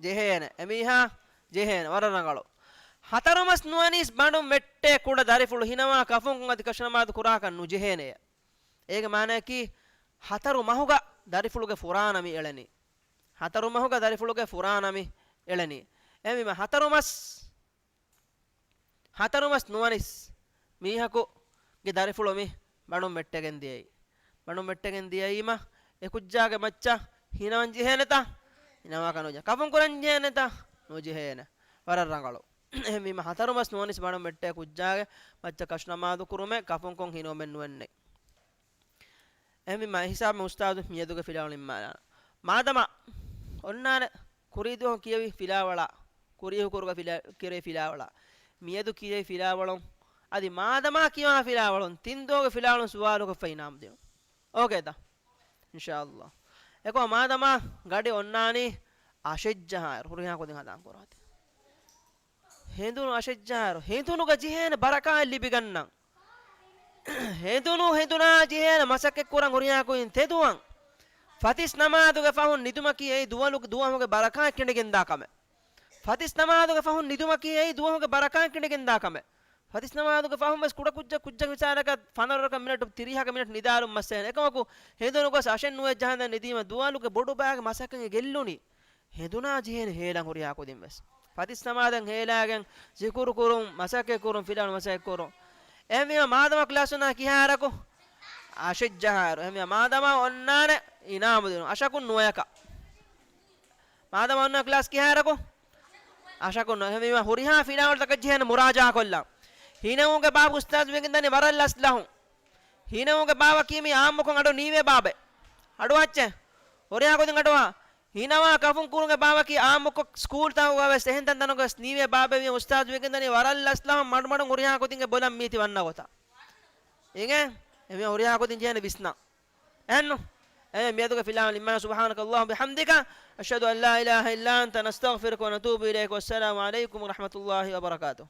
ޖެހޭނެ. އެމީހާ ޖެހޭނެ. ވަރަށް ރަނގަޅު. ހަތަރު މަސް ނުވަނީސް ބަނޑުން ވެއްޓޭ ކުޑަ ދަރިފުޅު ހިނަވާ ކަފުން އަދި ކަށުނަމާދު ކުރާކަށް ނުޖެހޭނެޔެ. އޭގެ މާނައަކީ ހަތަރު މަހުގަ ދަރިފުޅުގެ ފުރާނަ މި އެޅެނީ. ހަތަރު މަހުގަ ދަރިފުޅުގެ ފުރާނަ މި އެޅެނީ. އެހެންވީމަ ހަތަރު މަސް، ހަތަރު މަސް ނުވަނިސް މީހަކުގެ ދަރިފުޅު މި ބަނޑުން ވެއްޓެގެން ދިޔައީ. ބަނޑުން ވެއްޓެގެން ދިޔައީމަ އެ ކުއްޖާގެ މައްޗަށް ހިނަވަން ޖެހޭނެތަ؟ ހިނަވާކަށް ނުޖެހޭ. ކަފުން ކުރަން ޖެހޭނެތަ؟ ނުޖެހޭނެ. ވަރަށް ރަނގަޅު. އެހެންވީމަ ހަތަރު މަސް ނުވަނިސް ބަނޑުން ވެއްޓޭ ކުއްޖާގެ މައްޗަށް ކަށުނަމާދު ކުރުމެއް ކަފުންކޮށް ހިނުވަމެއް ނުވެންނެ. އެހެންވީމަ އެހިސާބުން އުސްތާޛު މިއަދުގެ ފިލާވަޅު ނިންމާލާނަން. މާދަމާ އޮންނާނެ ކުރީ ދުވަހު ކިޔެވި ފިލާވަޅާ، ކުރީ ހުކުރުގަ ފިލާ-، ކިޔެވި ފިލާވަޅާ، މިއަދު ކިޔެވި ފިލާވަޅުން، އަދި މާދަމާ ކިޔަވާ ފިލާވަޅުން، ތިން ދުވަހުގެ ފިލާވަޅުން ސުވާލުކޮށްފަ އިނާމު ދިނުން. އޯކޭތަ؟ އިންޝާﷲ. އެކޮ މާދަމާ ގަޑި އޮންނާނީ އަށެއް ޖަހާއިރު، ހުރިހާ ކުދިން ހަދާން ކުރާތި. ހެނދުނު އަށެއްޖަހާއިރު، ހެނދުނުގަ ޖެހޭނެ ބަރަކާތް ލިބިގަންނަން. ހެނދުނު ހެނދުނާ ޖެހޭނެ މަސައްކަތްކުރަން ހުރިހާ ކުދިން ތެދުވަން. ފަތިސް ނަމާދުގެ ފަހުން ނިދުމަކީ އެއީ ދުވަލު-، ދުވަހުގެ ބަރަކާތް ކެނޑިގެންދާ ކަމެއް. ފަތިސް ނަމާދުގެ ފަހުން ނިދުމަކީ އެއީ ދުވަހުގެ ބަރަކާތް ކެނޑިގެންދާ ކަމެއް. ފަތިސް ނަމާދުގެ ފަހުން ވެސް ކުޑަކުއްޖަ-، ކުއްޖަކު މިސާލަކަށް ފަނަރަ މިނެޓު، ތިރީހަކަށް މިނެޓު ނިދާލުން މައްސަލައެއް. އެކަމަކު ހެނދުނު ގޮސް އަށެއް ނުވައެއް ޖަހަންދަން ނިދީމަ ދުވަލުގެ ބޮޑު ބައިގެ މަސައްކަތް ގެއްލުނީ. ހެނދުނާ ޖެހޭނެ ހޭލަން ހުރިހާ ކުދިން ވެސް. ފަތިސް ނަމާދަށް ހޭލާގެން ޒިކުރު ކުރުން، މަސައްކަތް ކުރުން، ފިލާން މަސައްކަތް ކުރުން. އެހެންވީމަ މާދަމާ ކްލާސް އޮންނާނީ ކިހާއިރަކު؟ އަށެއްޖަހާއިރު. އެހެންވީމަ މާދަމާ އޮންނާނެ އިނާމު ދިނުން. އަށަކުން ނުވަޔަކަށް. މާދަމާ އޮންނާނީ ކްލާސް ކިހާއިރަކު؟ އަށަކުން ނުވަޔަކަށް. އެހެންވީމަ ހުރިހާ ފިލާވަޅުތަކަށް ޖެހޭނެ މުރާޖާ ކޮށްލާ. ހީނަމުގެ ބާބު އުސްތާޒު ވެގެން ދަނީ ވަރަށް ލަސް ލަހުން. ހީނަމުގެ ބާވަކީ މި އާއްމުކޮށް އަޑު ނީވޭ ބާބެއް. އަޑުއައްޗެ. ހުރިހާ ކުދިން އަޑުއަ. ހީނަމާ ކަފުން ކުރުމުގެ ބާވަކީ އާއްމުކޮށް ސްކޫލްތަކުގަ ވެސް އެހެން ތަންތަނުގަ ވެސް ނީވޭ ބާބެއް ވީ އުސްތާޒު ވެގެން ދަނީ ވަރަށް ލަސް ލަހުން މަޑުމަޑުން ހުރިހާ ކުދިންގެ ބޮލަށް މީތި ވަންނަ ގޮތަށް. އިނގޭ؟ އެމީ ހުރިހާ ކުދިން ޖެހޭނެ ވިސްނާ. އެހެންނު؟ އެ މިއަދުގެ ފިލާވަޅު ނިންމާ. سبحانك اللهم وبحمدك، أشهد أن لا إله إلا أنت، نستغفرك ونتوب إليك، والسلام عليكم ورحمة الله وبركاته.